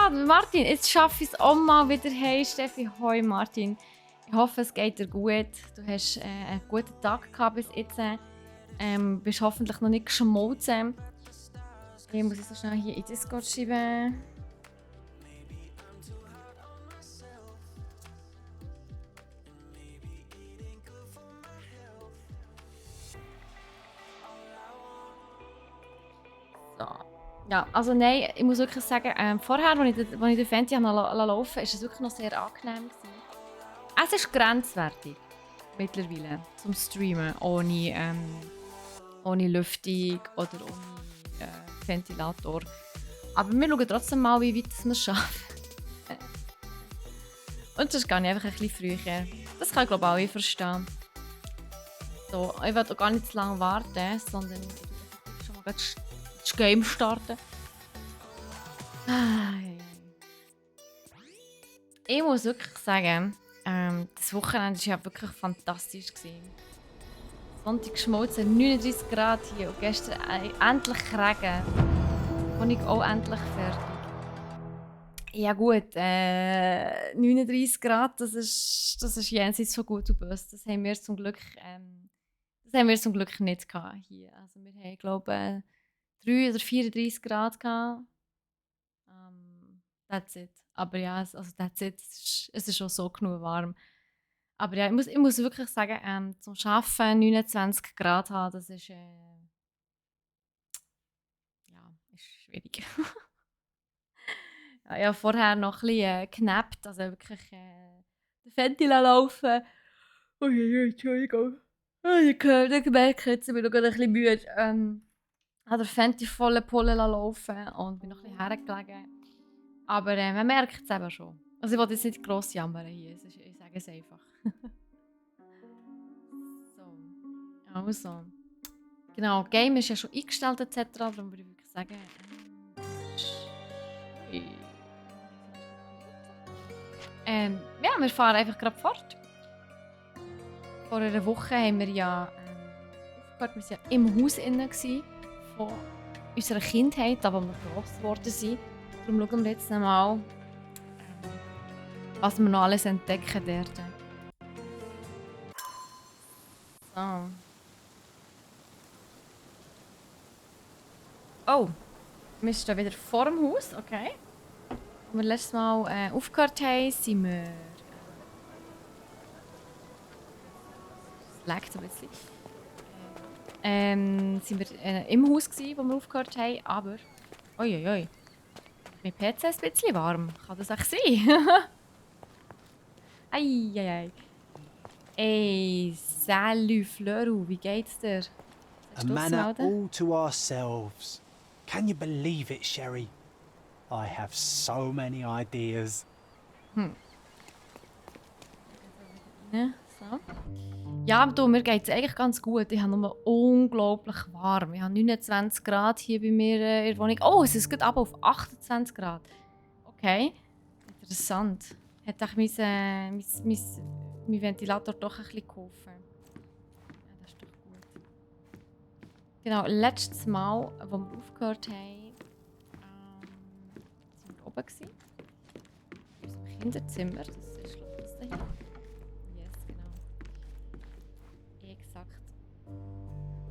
Ja, Martin, jetzt schaffe ich es auch mal wieder. Hey Steffi, hoi Martin. Ich hoffe, es geht dir gut. Du hast einen guten Tag gehabt bis jetzt. Bist hoffentlich noch nicht geschmolzen. Ich muss jetzt so schnell hier in Discord schreiben. So. Ja, also nein, ich muss wirklich sagen, vorher, als ich den Fenty laufen liess, war es wirklich noch sehr angenehm. Es ist grenzwertig mittlerweile zum Streamen, ohne Lüftung oder ohne Ventilator. Aber wir schauen trotzdem mal, wie weit wir es schaffen. Und sonst gehe ich einfach ein bisschen früher. Das kann ich glaube auch verstehen. So, ich will auch gar nicht zu lange warten, sondern ich will schon mal das Game starten. Ich muss wirklich sagen, das Wochenende war ja wirklich fantastisch. Sonntag geschmolzen, 39 Grad hier und gestern endlich Regen. Und ich auch endlich fertig. Ja gut, 39 Grad, das ist jenseits von gut und böse. Das haben wir zum Glück nicht gehabt hier. Also wir haben, glaube ich, 3 oder 34 Grad gehabt. That's it. Aber ja, also that's it. Es ist schon so genug warm. Aber ja, ich muss wirklich sagen, zum Arbeiten 29 Grad haben, das ist, ja, ist schwierig. Ja, ich habe vorher noch ein bisschen geknappt, also wirklich den Fenty laufen. Entschuldigung. Ich habe gemerkt, jetzt bin ich noch ein bisschen müde. Habe den Fenty volle Pulle laufen und bin noch ein bisschen hergelegen. Aber man merkt es eben schon. Also ich will jetzt nicht gross jammern hier, ich sage es einfach. So, also. Genau, Game ist ja schon eingestellt etc. Darum würde ich wirklich sagen... ja, wir fahren einfach gerade fort. Vor einer Woche haben wir ja aufgehört, wir waren ja im Haus innen von unserer Kindheit, da wo wir gross geworden sind. Darum schauen wir jetzt mal, was wir noch alles entdecken dort. So. Oh, wir stehen wieder vor dem Haus, okay. Als wir letztes Mal aufgehört haben, sind wir... Es leckt ein bisschen. Sind wir im Haus gsi, wo wir aufgehört haben, aber... Uiuiui. Mein PC ist ein bisschen warm. Kann das auch sein? Eieiei. Ey, salut Fleuru, wie geht's dir? A manor all to ourselves. Can you believe it, Sherry? I have so many ideas. So. Ja, du, mir geht es eigentlich ganz gut. Ich habe nur unglaublich warm. Ich habe 29 Grad hier bei mir in der Wohnung. Oh, es ist gerade ab auf 28 Grad. Okay, interessant. Hat auch mein Ventilator doch ein bisschen geholfen. Ja, das ist doch gut. Genau, letztes Mal, als wir aufgehört haben, sind wir oben gewesen. In unserem Kinderzimmer. Das ist, glaube ich, das hier. Exakt.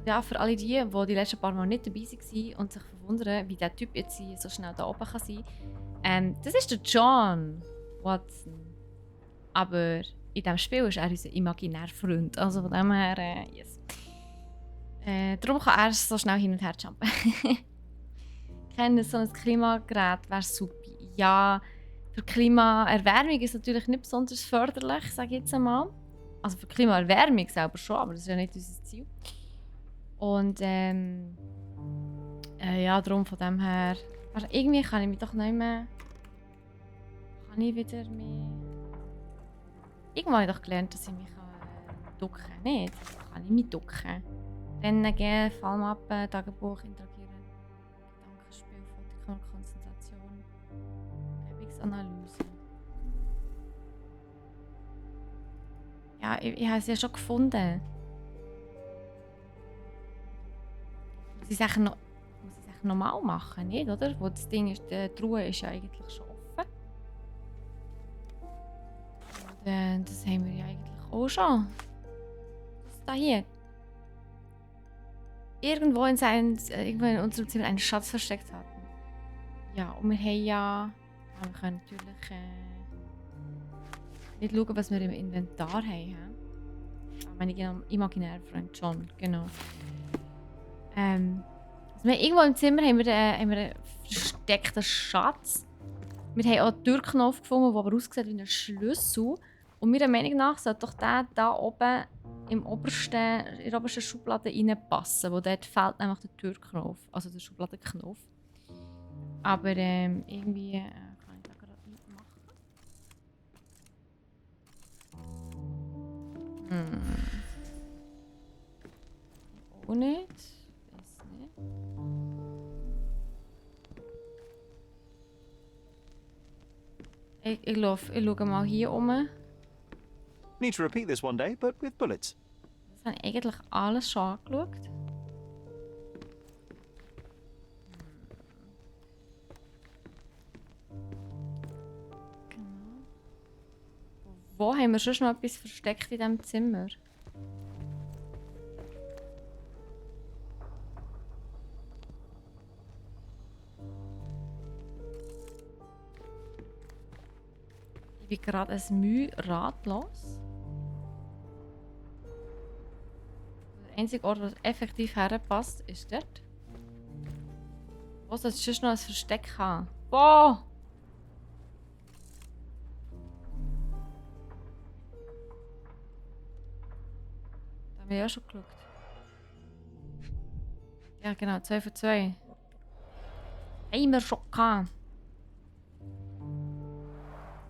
Ja, für alle die letzten paar Mal nicht dabei waren und sich verwundern, wie der Typ jetzt so schnell da oben kann sein kann. Das ist der John Watson. Aber in diesem Spiel ist er unser imaginärer Freund. Also von dem her, yes. Darum kann er so schnell hin und her jumpen. Kennen so ein Klimagerät wäre super. Ja, für Klimaerwärmung ist es natürlich nicht besonders förderlich, sage ich jetzt einmal. Also für Klimaerwärmung selber schon, aber das ist ja nicht unser Ziel. Und ja, darum von dem her... Also irgendwie kann ich mich doch nicht mehr... Kann ich wieder mehr... Irgendwann habe ich doch gelernt, dass ich mich ducken kann. Nicht? Kann ich mich ducken? Rennen gehen, Fallmappen, Tagebuch interagieren, Gedankenspiel, Foto, Konzentration, Übungsanalyse. Ja, ich habe es ja schon gefunden. Muss ich es echt nochmal machen, nicht, oder? Wo das Ding ist, die Truhe ist ja eigentlich schon offen. das haben wir ja eigentlich auch schon. Das da hier. Irgendwo in unserem Zimmer einen Schatz versteckt hatten. Ja, und wir haben ja... wir können natürlich nicht schauen, was wir im Inventar haben. He? Mein imaginärer Freund John, genau. Also irgendwo im Zimmer haben wir einen versteckten Schatz. Wir haben auch einen Türknopf gefunden, der aber aussieht wie ein Schlüssel. Und meiner Meinung nach sollte doch der da oben in der obersten Schublade reinpassen, wo dort fehlt nämlich der Türknopf, also der Schubladenknopf. Aber irgendwie kann ich da gerade nicht machen. Auch nicht. Das nicht. Ich schaue mal hier um. Need to repeat this one day, but with bullets. Das habe ich eigentlich alles schon angeschaut. Genau. Wo haben wir schon noch etwas versteckt in diesem Zimmer? Ich bin gerade ein Mühe ratlos. Der einzige Ort, der effektiv herpasst, ist dort. Wo soll es sonst noch ein Versteck haben? Boah! Da haben wir ja schon geschaut. Ja genau, 2 von 2. Haben wir schon gehabt.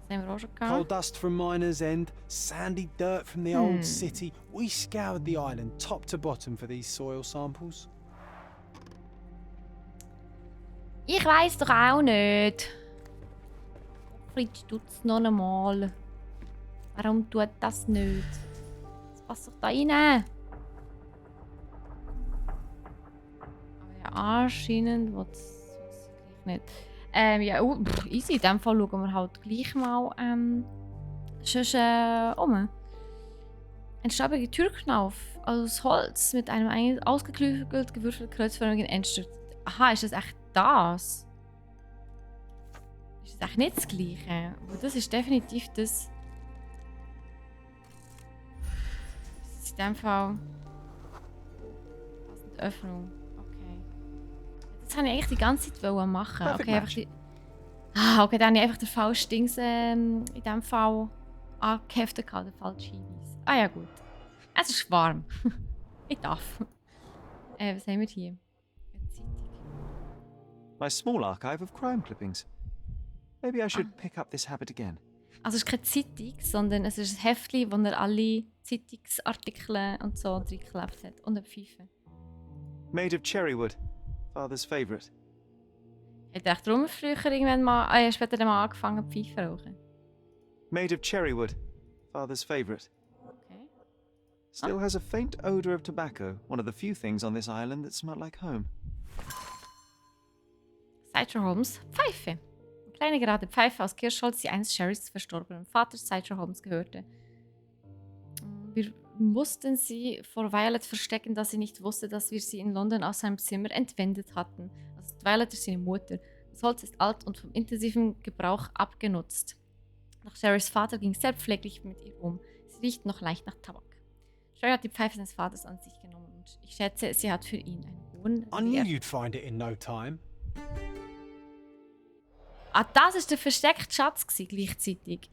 Das haben wir auch schon Coal gehabt. dust from Miner's End, sandy dirt from the old city. We scoured the island top to bottom for these soil samples. Ich weiss doch auch nicht. Fritz tut's noch einmal. Warum tut das nicht? Das passt doch da rein. Aber ja, anscheinend will es gleich nicht. Ja, easy. In dem Fall schauen wir halt gleich mal sonst, um. Ein staubiger Türknauf aus Holz mit einem ausgeklügelt gewürfelten kreuzförmigen Endstück. Aha, ist das echt das? Ist das echt nicht das Gleiche? Aber das ist definitiv das. Das ist in dem Fall. Passende Öffnung. Okay. Das habe ich eigentlich die ganze Zeit machen. Perfect Okay, einfach match. die. Okay, dann habe ich einfach den falschen Dings in dem Fall angeheftet, den falschen Hinweis. Ah ja, gut. Es ist warm. Ich darf. Was haben wir hier? Eine Zeitung. My small archive of crime clippings. Maybe I should pick up this habit again. Also es ist keine Zeitung, sondern es ist ein Heftchen, wo er alle Zeitungsartikel und so reingeklebt hat. Und eine Pfeife. Made of cherrywood. Father's favourite. Hat er echt darum früher irgendwann mal, später dann mal angefangen Pfeife zu rauchen? Made of cherrywood. Father's favourite. Okay. Still has a faint odour of tobacco. One of the few things on this island that smell like home. Sideshow Holmes Pfeife. Eine kleine gerade Pfeife aus Kirschholz, die einst Sherrys verstorbenen Vaters Sideshow Holmes gehörte. Wir mussten sie vor Violet verstecken, da sie nicht wusste, dass wir sie in London aus seinem Zimmer entwendet hatten. Also Violet ist seine Mutter. Das Holz ist alt und vom intensiven Gebrauch abgenutzt. Doch Sherrys Vater ging sehr pfleglich mit ihr um. Sie riecht noch leicht nach Tabak. Sherry hat die Pfeife seines Vaters an sich genommen und ich schätze, sie hat für ihn einen hohen I knew Wert. you'd find it in no time. Ah, das war der versteckte Schatz gleichzeitig.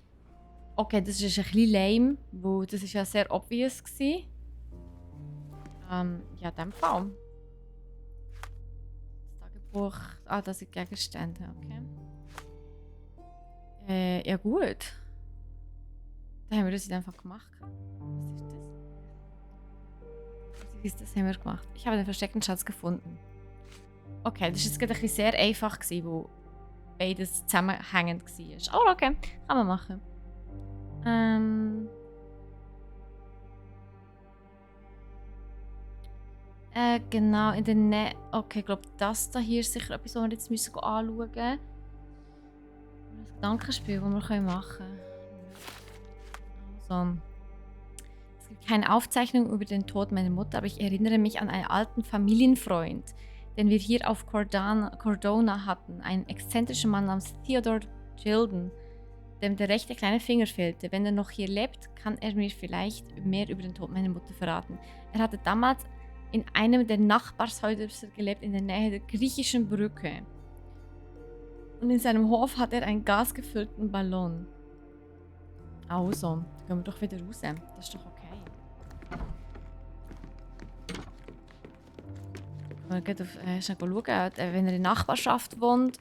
Okay, das ist ein bisschen lame, weil das ist ja sehr obvious gsi. Ja, in dem Fall. Das Tagebuch. Ah, das sind Gegenstände, okay. Ja gut. Dann haben wir das in dem Fall gemacht. Was ist das? Das haben wir gemacht. Ich habe den versteckten Schatz gefunden. Okay, das war jetzt gerade ein bisschen sehr einfach, weil beides zusammenhängend war. Oh, okay. Kann man machen. Genau, in der Nähe. Okay, ich glaube, das da hier ist sicher etwas, was wir jetzt müssen anschauen müssen. Das Gedankenspiel, das wir machen können. Also, es gibt keine Aufzeichnung über den Tod meiner Mutter, aber ich erinnere mich an einen alten Familienfreund, den wir hier auf Cordona hatten. Einen exzentrischen Mann namens Theodore Gilden, dem der rechte kleine Finger fehlte. Wenn er noch hier lebt, kann er mir vielleicht mehr über den Tod meiner Mutter verraten. Er hatte damals in einem der Nachbarshäuser gelebt, in der Nähe der griechischen Brücke. Und in seinem Hof hat er einen gasgefüllten Ballon. Also, dann gehen wir doch wieder raus. Das ist doch okay. Wir gehen schnell schauen, wenn er in der Nachbarschaft wohnt,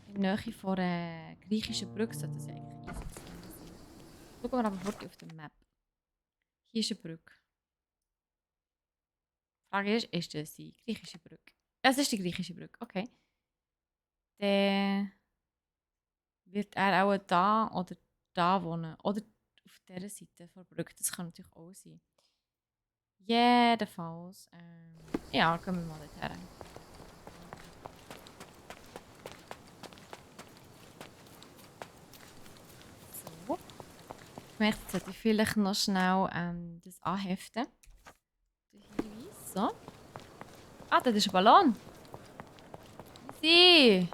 in der Nähe von einer griechischen Brücke, sollte das ja eigentlich easy sein. Schauen wir aber wirklich auf der Map. Hier ist eine Brücke. Die Frage ist das die griechische Brücke? Ja, es ist die griechische Brücke, okay. Dann wird er auch da oder da wohnen. Oder auf dieser Seite der Brücke. Das kann natürlich auch sein. Jedenfalls. Ja, gehen wir mal dorthin. So. Ich möchte jetzt sollte ich vielleicht noch schnell das anheften. Der Hinweis. So. Ah, das ist ein Ballon. Sie.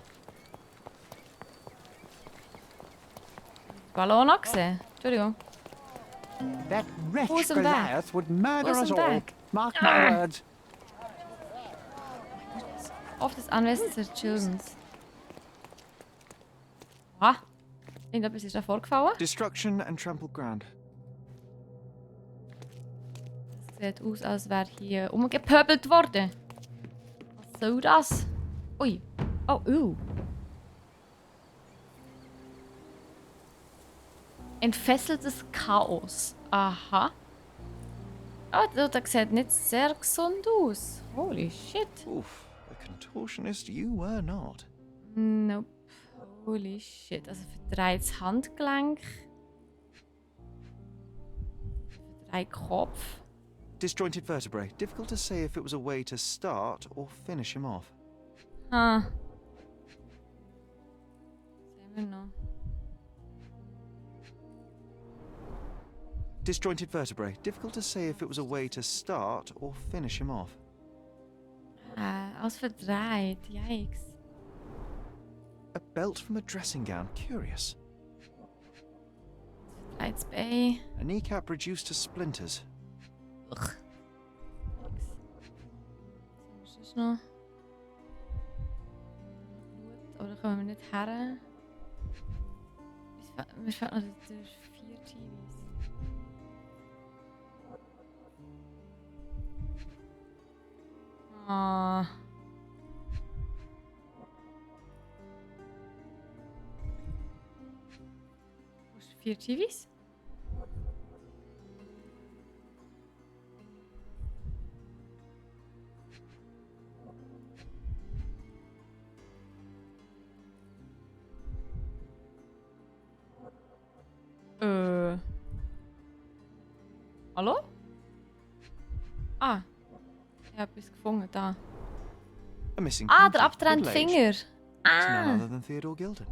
Ballon angesehen? Entschuldigung. That wretch Who's him back? Goliath would murder Who's us him all. back? Mark my words. Auf das Anwesen der Childrens. Ah, irgendetwas ist da vorgefallen. Destruction and trampled ground. Es sieht aus, als wäre hier umgepöbelt worden. Was soll das? Ui. Oh. Entfesseltes Chaos. Aha. Oh, das sieht nicht sehr gesund aus. Holy shit. Oof, a contortionist you were not. Nope. Holy shit. Also verdrehtes Handgelenk. Verdreht Kopf. Disjointed vertebrae. Difficult to say if it was a way to start or finish him off. Ah. Sehen wir noch. Disjointed vertebrae. Difficult to say if it was a way to start or finish him off. Alles verdreht. Yikes. A belt from a dressing gown. Curious. Verdrehtes Bein. A kneecap reduced to splinters. Ugh. Was ist noch? Blut, aber da kommen wir nicht her. Mir fehlt noch der 4 TVs. Ah. Wo ist 4 TVs? Hallo? Ah. Ich habe etwas gefunden, da. A missing Ah, painting. der abgetrennte Middle age. Finger. It's none Ah. other than Theodore Gilden.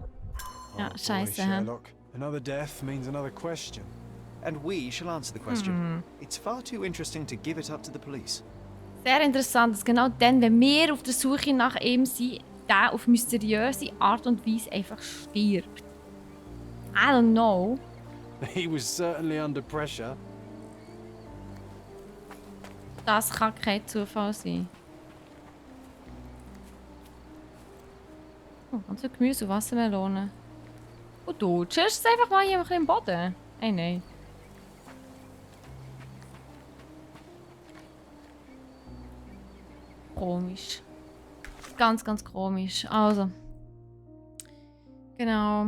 Ja, boy, scheiße, hä? Sherlock. Another death means another question. And we shall answer the question. It's far too interesting to give it up to the police. Sehr interessant, dass genau dann, wenn wir auf der Suche nach ihm sind, der auf mysteriöse Art und Weise einfach stirbt. I don't know. He was certainly under pressure. Das kann kein Zufall sein. Oh, ganz viel Gemüse und Wassermelonen. Und du chillst einfach mal hier ein bisschen im Boden. Hey, nein. Komisch. Ganz, ganz komisch. Also. Genau.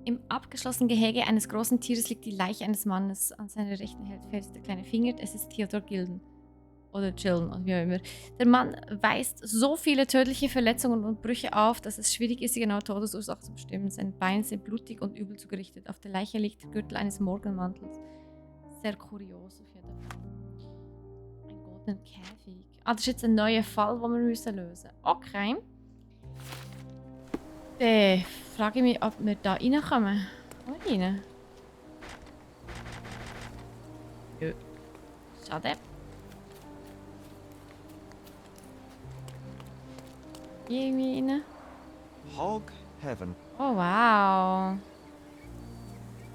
Im abgeschlossenen Gehege eines großen Tieres liegt die Leiche eines Mannes. An seiner rechten Hälfte fällt der kleine Finger. Es ist Theodore Gilden. Oder Gilden, oder wie auch immer. Der Mann weist so viele tödliche Verletzungen und Brüche auf, dass es schwierig ist, die genaue Todesursache zu bestimmen. Seine Beine sind blutig und übel zugerichtet. Auf der Leiche liegt der Gürtel eines Morgenmantels. Sehr kurios auf jeden Fall. Ein goldener Käfig. Ah, das ist jetzt ein neuer Fall, den wir lösen müssen. Okay. Dann frage ich mich, ob wir da reinkommen. Rein. Schade. Hier irgendwie rein. Hog Heaven. Oh wow.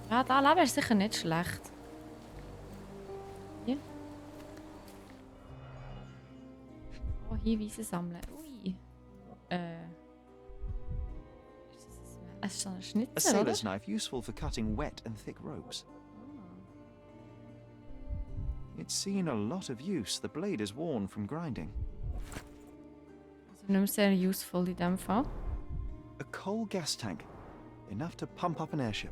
Ja, da leben ist sicher nicht schlecht. Hier. Oh, Hinweise sammeln. Ui. Es ist so ein A Schnitzer, oder? sailor's knife useful for cutting wet and thick ropes. It's seen a lot of use. The blade is worn from grinding. Also nicht mehr sehr useful in dem Fall. A coal gas tank. Enough to pump up an airship.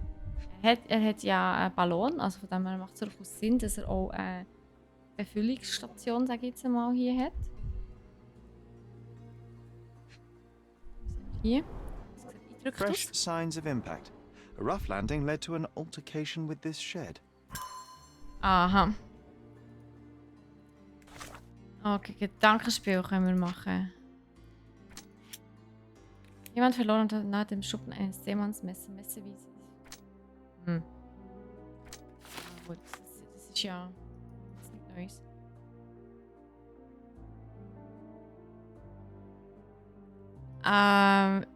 Er hat ja einen Ballon, also von dem her macht es durchaus Sinn, dass er auch eine Befüllungsstation, sage ich jetzt mal, hier hat. Was haben wir hier? Das sieht eindrücklich Fresh aus. signs of impact. A rough landing led to an altercation with this shed. Aha. Okay, Gedankenspiel können wir machen. Jemand verloren und hat nach dem Schuppen eines Seemanns Messerweise. Hm. Ja, gut, das ist ja das ist nicht Neues.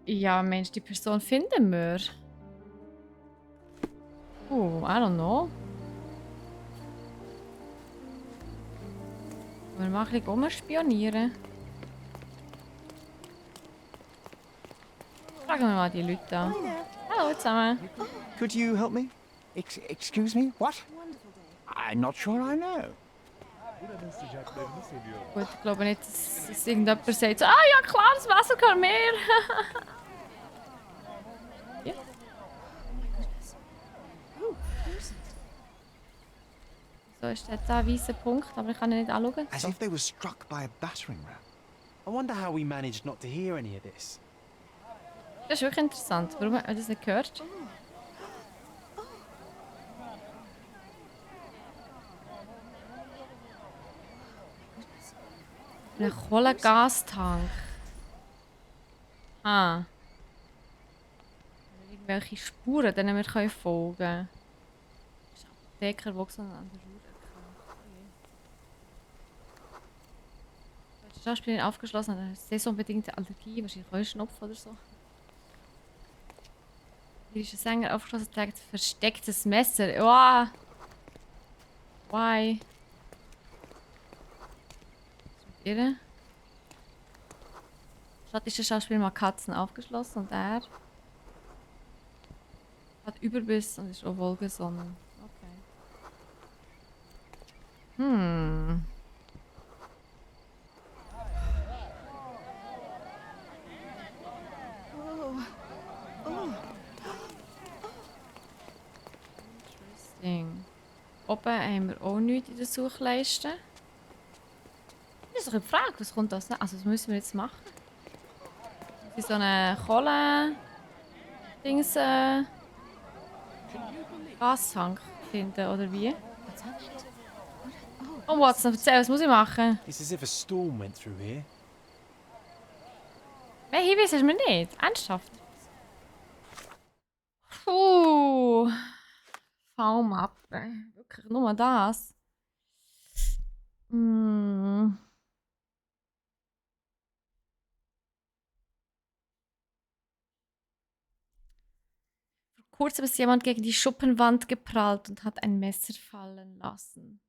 Ja, Mensch, die Person finden wir. I don't know. Wir mal ein bisschen rumspionieren. Fragen wir mal die Leute an. Hallo zusammen. Could you help me? Excuse me? What? I'm not sure I know. Gut, ich glaube nicht, dass irgendjemand sagt so, ah ja klar, das Wasser kann mehr. Ja. So ist jetzt da ein weißer Punkt, aber ich kann ihn nicht anschauen. As So. if they were struck by a battering ram. I wonder how we managed not to hear any of this. Das ist wirklich interessant. Warum hat man das nicht gehört? Ein Kohlengastank. Ah. Irgendwelche Spuren, denen wir folgen können. Das ist ein Apotheker, der so an der Ruhe kann. Die Schauspielerin aufgeschlossen, hat eine saisonbedingte Allergie, wahrscheinlich Heuschnupfen oder so. Hier ist ein Sänger aufgeschlossen, trägt ein verstecktes Messer. Oh. Why? Was ist mit ihr? Schottischer Schauspieler mal Katzen aufgeschlossen und er hat Überbiss und ist auch wohlgesonnen. Okay. Interesting. Oben haben wir auch nichts in der Suchleiste. Das ist doch eine Frage, was kommt das? Also, was müssen wir jetzt machen? Für so eine Kohle-Dings, Gastank finden, oder wie? Oh, Watson, erzähl, was muss ich machen? It's as if a storm went through here. Mehr Hinweise hast du mir nicht. Ernsthaft? Puh. V-Mappe. Wirklich nur das. Vor kurzem ist jemand gegen die Schuppenwand geprallt und hat ein Messer fallen lassen.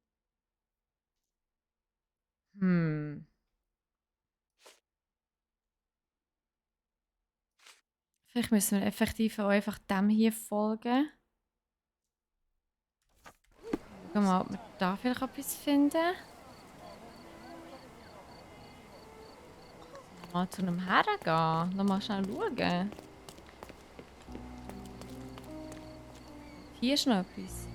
Vielleicht müssen wir effektiv auch einfach dem hier folgen. Schauen wir mal, ob wir da vielleicht etwas finden. Mal zu einem hergehen. Noch mal schnell schauen. Hier ist noch etwas.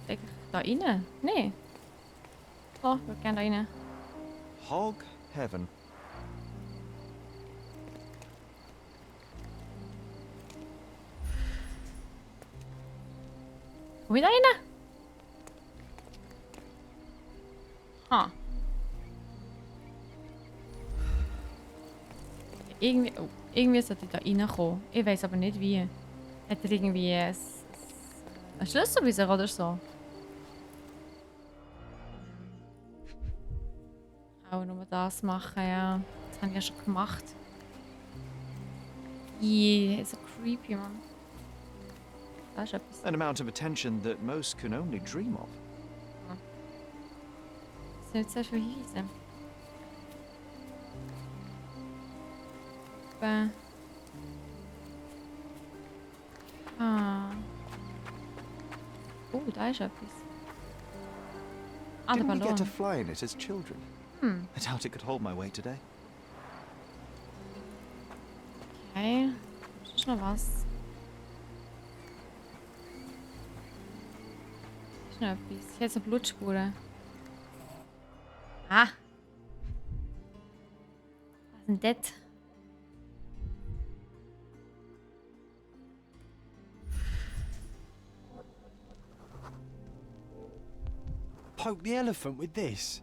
Eigentlich da rein? Nein. Oh, wir gehen da rein. Hog Heaven. Komm ich da rein? Ha. Irgendwie sollte ich da reinkommen. Ich weiß aber nicht wie. Hat er irgendwie einen Schlüssel bei sich oder so? Auch nur das machen, ja. Das habe ich ja schon gemacht. Ist so creepy, Mann. Da ist etwas. An amount of attention that most can only dream of. Das sind jetzt sehr viele Hinweise. Ah. Oh, da ist etwas. Ah, der Didn't we get to Ballon. fly in it as children? I doubt it could hold my weight today. Okay. Ist noch was? Ist noch etwas? Hier hat so Blutspuren. Ah! Was ist denn das? Poke the elephant with this?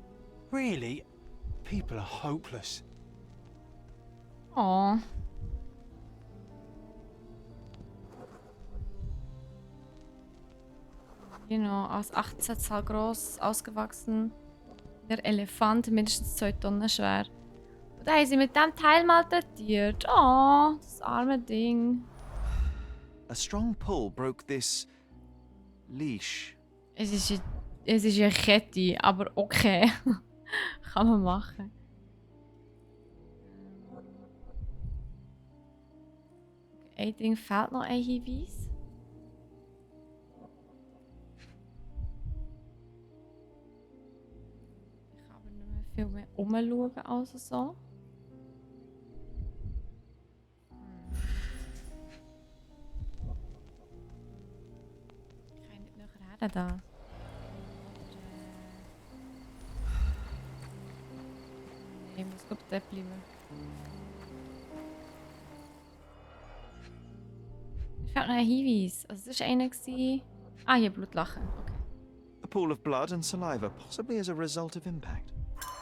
Really? People are hopeless. Oh. Genau, aus 18 Zahl groß, ausgewachsen. Der Elefant, mindestens 2 Tonnen schwer. Und da haben sie mit dem Teil malträtiert. Oh, das arme Ding. A strong pull broke this leash. Es ist eine Kette, aber okay. Kann man machen. Ein Ding fehlt noch ein Hinweis. Ich kann aber nicht mehr viel mehr umschauen als so. Ich kann nicht nachher her da. Ich muss glaube dort bleiben. Ich fehlt noch ein Hinweis. Also das war einer. Ah, hier Blutlachen. Okay. A pool of blood and saliva, possibly as a result of impact.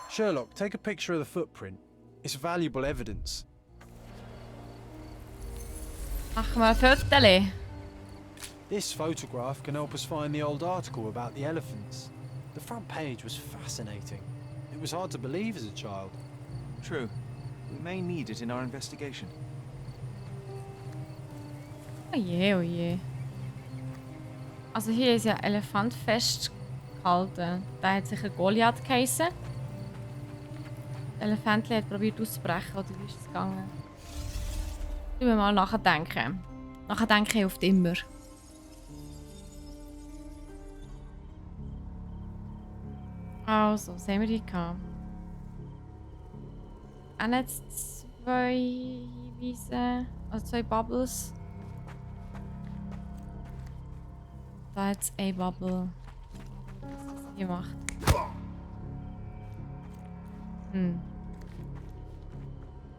Sherlock, take a picture of the footprint. It's valuable evidence. Machen wir ein Foto. This photograph can help us find the old article about the elephants. The front page was fascinating. It was hard to believe as a child. True. We may need it in our investigation. Oh je, oh je. Also hier ist ja ein Elefant festgehalten. Da hat sicher Goliath geheissen. Das Elefantli hat probiert auszubrechen, oder wie ist es gegangen? Ich will mal nachdenken. Nachdenken hilft immer. Also, was haben wir hier gehabt? Auch nicht 2 Hinweise, also 2 Bubbles. Da hat es eine Bubble. Was das hier macht.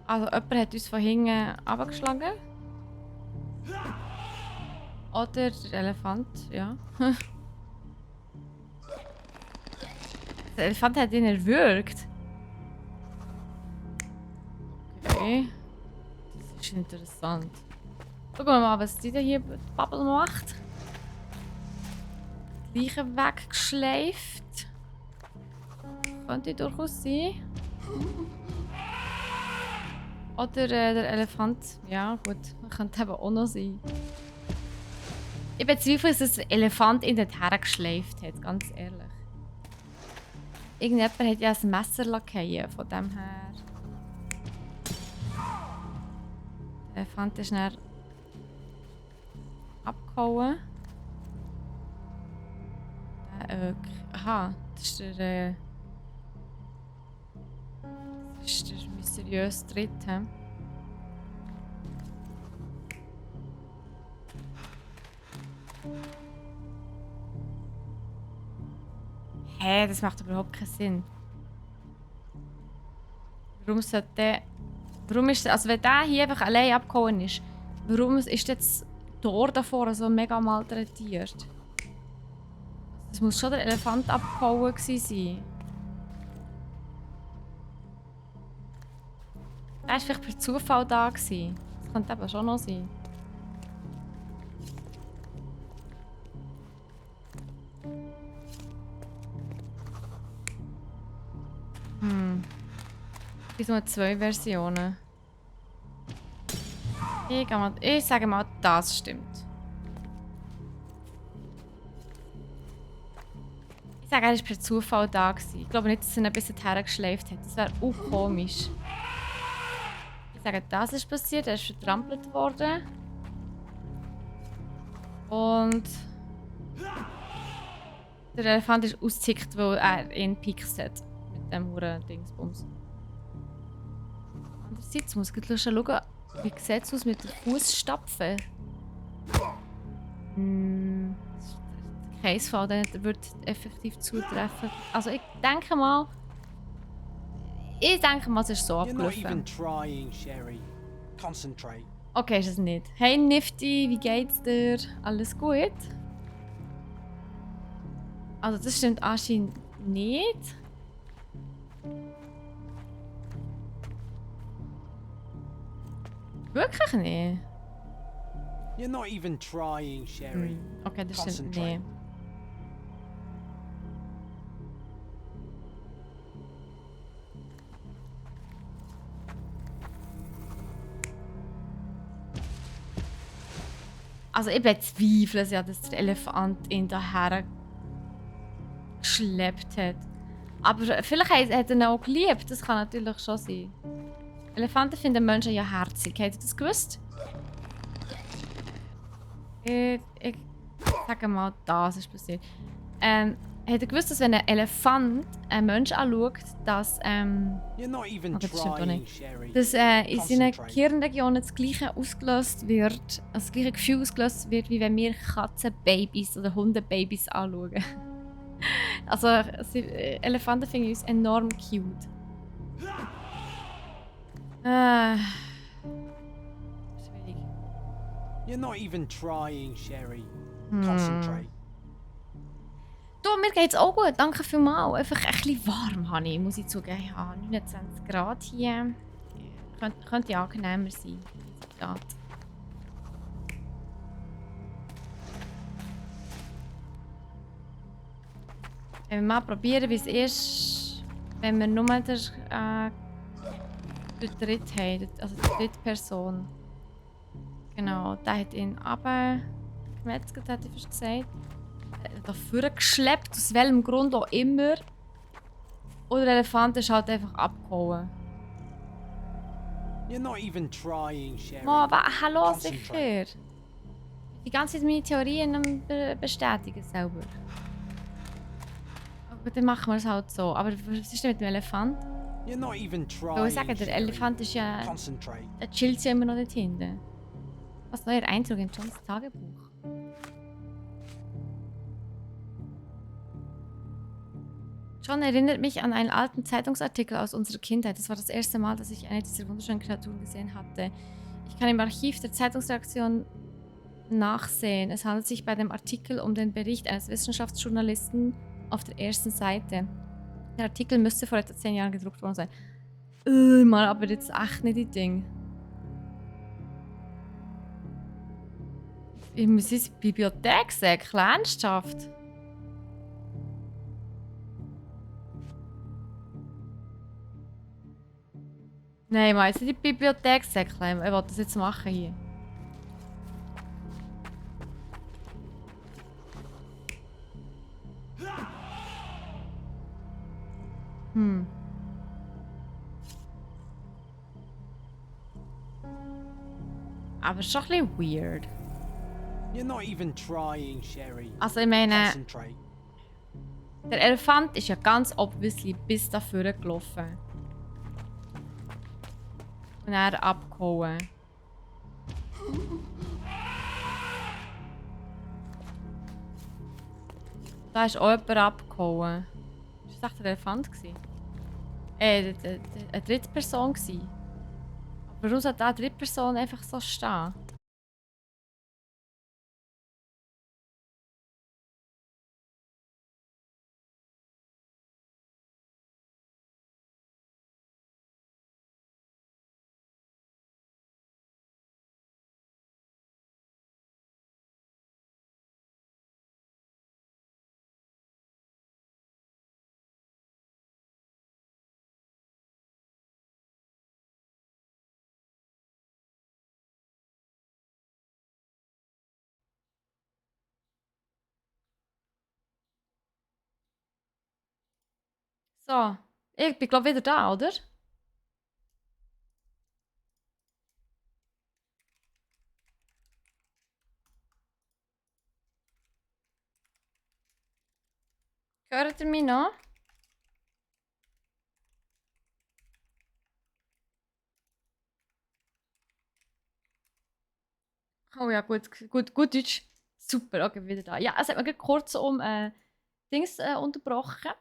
Also jemand hat uns von hinten abgeschlagen. Oder der Elefant, ja. Der Elefant hat ihn erwürgt. Okay. Das ist interessant. Schauen wir mal, was die da hier mit der Bubble macht. Die Leiche weggeschleift. Könnte durchaus sein. Oder der Elefant. Ja, gut. Könnte eben auch noch sein. Ich bezweifle, dass der Elefant ihn dort hergeschleift hat, ganz ehrlich. Irgendjemand hat ja ein Messer lackiert, von dem her. Der Elefant ist dann abgehauen. Aha, das ist der. Das ist der mysteriöse Dritte. Hä, das macht überhaupt keinen Sinn. Warum sollte der. Warum ist. Also, wenn der hier einfach allein abgehauen ist, warum ist jetzt das Tor davor so mega malträtiert? Das muss schon der Elefant abgehauen sein. Der war vielleicht per Zufall da. Das könnte eben schon noch sein. Es gibt nur 2 Versionen. Ich sage mal, das stimmt. Ich sage, er war per Zufall da gewesen. Ich glaube nicht, dass er ihn bis dorthin geschleift hat. Das wäre auch komisch. Ich sage, das ist passiert. Er ist vertrampelt worden. Und der Elefant ist ausgezickt, weil er ihn gepickt hat. Mit dem Huren-Dingsbums. Andererseits muss ich schauen, wie sieht es aus mit den Fußstapfen? Case-Fall, der wird effektiv zutreffen. Also ich denke mal, es ist so You're not abgelaufen. even trying, Sherry. Concentrate. Okay, ist es nicht. Hey Nifty, wie geht's dir? Alles gut? Also das stimmt anscheinend nicht. Wirklich nicht? You're not even trying, Sherry. Okay, das stimmt Concentrate. nicht. Also ich bezweifle es ja, dass der Elefant ihn daher geschleppt hat. Aber vielleicht hat er ihn auch geliebt, das kann natürlich schon sein. Elefanten finden Menschen ja herzig, habt ihr das gewusst? Ich sage mal, das ist passiert. Habt ihr gewusst, dass wenn ein Elefant einen Menschen anschaut, dass You're not even Okay, das stimmt auch trying, nicht. Sherry. dass in seinen Concentrate. Gehirnregionen das gleiche ausgelöst wird, also das gleiche Gefühl ausgelöst wird, wie wenn wir Katzenbabys oder Hundebabys anschauen. Also Elefanten finden uns enorm cute. Schwierig. You're not even trying, Sherry. Concentrate. Du, mir geht's auch gut, danke vielmals. Einfach ein bisschen warm habe ich, muss ich zugeben. Ich habe 29 Grad hier. Könnte angenehmer sein. 30 Grad. Wenn wir mal probieren, wie es ist, wenn wir nur den Dritt haben, also die dritte Person. Genau, der hat ihn abgemetzelt, hätte ich fast gesagt. Dafür geschleppt, aus welchem Grund auch immer. Oder der Elefant ist halt einfach abgehauen. You're not even trying, Sherry. Hallo, Concentrate. sicher. Die ganze Zeit meine Theorien am bestätigen selber. Aber dann machen wir es halt so. Aber was ist denn mit dem Elefant? You're not even trying. Weil ich sage, der Sherry. Elefant ist ja. Concentrate. Er chillt ja immer noch dort hinten. Was neuer Eindruck in Johns Tagebuch. John erinnert mich an einen alten Zeitungsartikel aus unserer Kindheit. Das war das erste Mal, dass ich eine dieser wunderschönen Kreaturen gesehen hatte. Ich kann im Archiv der Zeitungsredaktion nachsehen. Es handelt sich bei dem Artikel um den Bericht eines Wissenschaftsjournalisten auf der ersten Seite. Der Artikel müsste vor etwa 10 Jahren gedruckt worden sein. Mal, aber jetzt echt nicht die Ding. Ich muss ins Bibliothek sehen, ernsthaft. Nein, mal jetzt nicht die Bibliothekssäckle. Ich will das jetzt machen hier. Aber es ist schon ein bisschen weird. You're not even trying, Sherry. Also ich meine, Concentrate. der Elefant ist ja ganz obviously bis dafür gelaufen. Und er abgehauen. Da ist auch jemand abgehauen. Das war echt der Elefant. Eine dritte Person. Aber warum sollte eine dritte Person einfach so stehen? So, ich bin glaube wieder da, oder? Hört ihr mich noch? Oh ja, gut Deutsch. Super, okay, wieder da. Ja, es hat mir gerade kurz um Dings unterbrochen.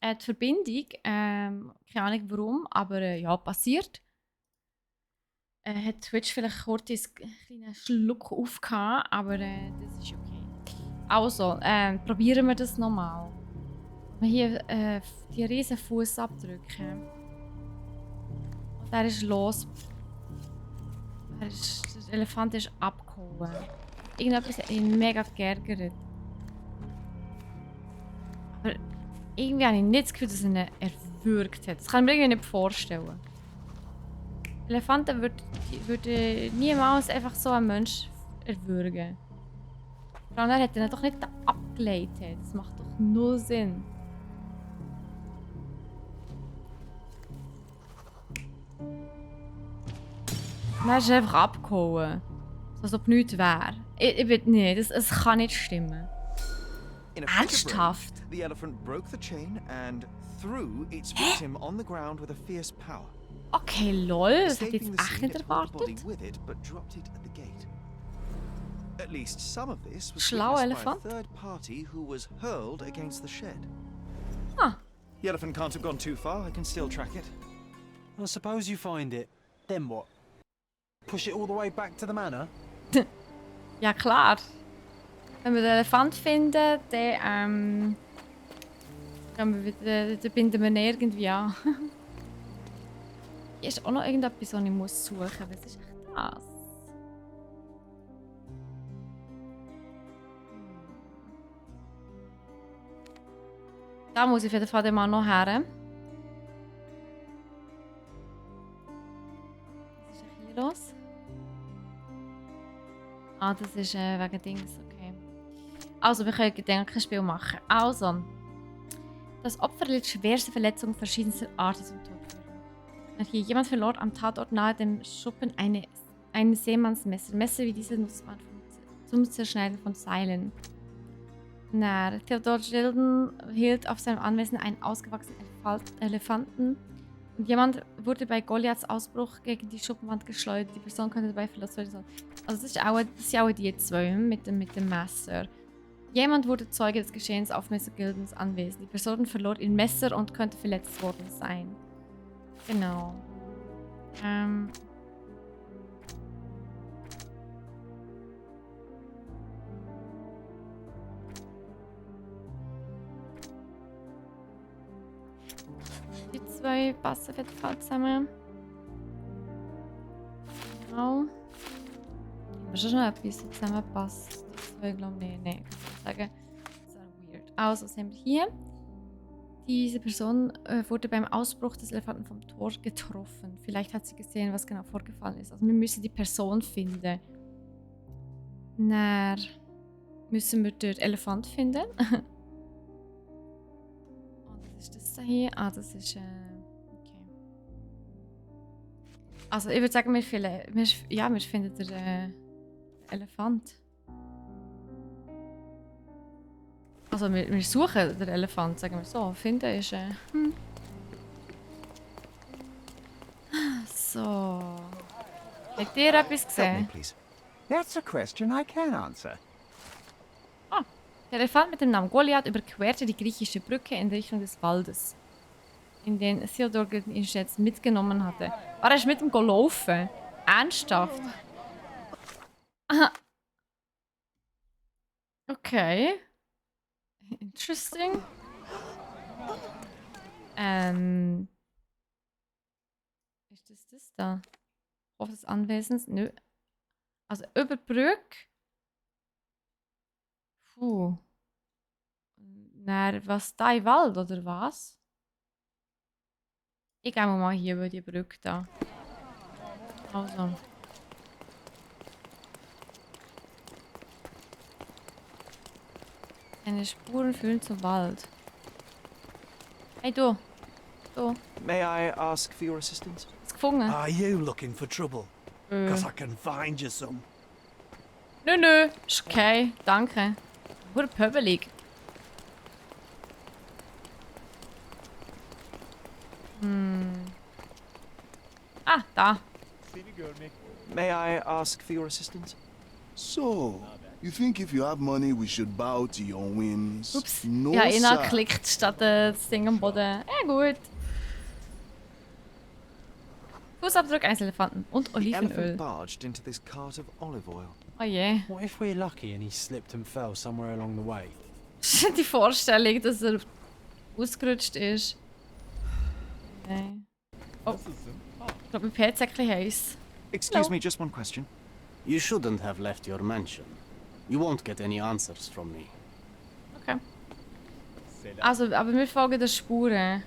Die Verbindung, keine Ahnung warum, aber ja, passiert. Hat Twitch vielleicht kurz einen kleinen Schluck aufgehauen, aber das ist okay. Also, probieren wir das nochmal. Wir hier die riesen Fußabdrücke. Und der ist los. Der Elefant ist abgehauen. Irgendetwas hat ihn mega geärgert. Aber irgendwie habe ich nicht das Gefühl, dass er ihn erwürgt hat. Das kann ich mir irgendwie nicht vorstellen. Elefanten würden niemals einfach so einen Mensch erwürgen. Vor allem, er hat ihn doch nicht abgeleitet. Das macht doch null Sinn. Dann ist er einfach abgehauen. So, als ob nichts wäre. Ich will nicht, es kann nicht stimmen. In a fit of rage, Ernsthaft? the elephant broke the chain and threw its victim on the ground with a fierce power. Okay, lol, das hätte ich Escaping jetzt the echt scene, nicht it hauled the body erwartet. with it, but dropped it at the gate. At least some of this was Schlauer witnessed by a Elefant. third party who was hurled against the shed. Ah, The elephant can't have gone too far. I can still track it. I suppose you find it. Then what? Push it all the way back to the manor? ja klar. Wenn wir den Elefant finden, dann dann binden wir ihn irgendwie an. Hier ist auch noch irgendetwas, was ich muss suchen muss. Was ist echt das? Da muss ich auf jeden Fall mal noch her. Was ist denn hier los? Ah, das ist wegen Dings, okay. Also, wir können ein Gedankenspiel machen. Also, das Opfer litt schwerste Verletzungen verschiedenster Art, die zum Tod führen. Hier, jemand verlor am Tatort nahe dem Schuppen ein Seemannsmesser. Messer wie diese nutzt man zum Zerschneiden von Seilen. Theodor Gilden hielt auf seinem Anwesen einen ausgewachsenen Elefanten. Und jemand wurde bei Goliaths Ausbruch gegen die Schuppenwand geschleudert. Die Person könnte dabei verletzt werden. Also das sind auch die zwei mit dem Messer. Jemand wurde Zeuge des Geschehens auf Mr. Gildens Anwesen. Die Person verlor ihr Messer und könnte verletzt worden sein. Genau. Die zwei passen auf jeden Fall zusammen. Genau. Aber schon noch etwas, das zusammenpasst. Die zwei glaube ich nicht. Nein, ich kann sagen. Das ist weird. Also, was haben wir hier? Diese Person wurde beim Ausbruch des Elefanten vom Tor getroffen. Vielleicht hat sie gesehen, was genau vorgefallen ist. Also wir müssen die Person finden. Dann müssen wir den Elefant finden. Und was ist das da hier? Ah, das ist... okay. Also ich würde sagen, wir finden den Elefant. Also wir suchen den Elefant, sagen wir so. Finden ist... So. Habt ihr etwas Help me, gesehen? please. That's a question I can answer. Der Elefant mit dem Namen Goliath überquerte die griechische Brücke in Richtung des Waldes, in den Theodor ihn jetzt mitgenommen hatte. War er mit ihm gelaufen? Ernsthaft? Aha. Okay. Interesting. Ist das da? Hof des Anwesens? Nö. Also über die Brücke. Puh. Na, was da im Wald oder was? Ich gehe mal hier über die Brücke da. Also. Eine Spuren führen zum Wald. Hey du, So, May I ask for your assistance? ist gefunden. Are you looking for trouble? Because I can find you some. Nö, ist okay. Danke. Nur pöbelig. Ah, da. May I ask for your assistance? So, you think if you have money, we should bow to your whims? Ups. No, Ja, sir. geklickt statt das Ding am Boden. Gut. Fußabdruck eines Elefanten und The elephant Olivenöl. barged into this cart of olive oil. Oh je. What if we're lucky and he slipped and fell somewhere along the way? Die Vorstellung, dass er ausgerutscht ist. Nein. Oh. Ich glaube, mein PC ist ein bisschen heiß. Excuse me, just one question. You shouldn't have left your mansion. You won't get any answers from me. Okay. Also, aber wir folgen der Spuren.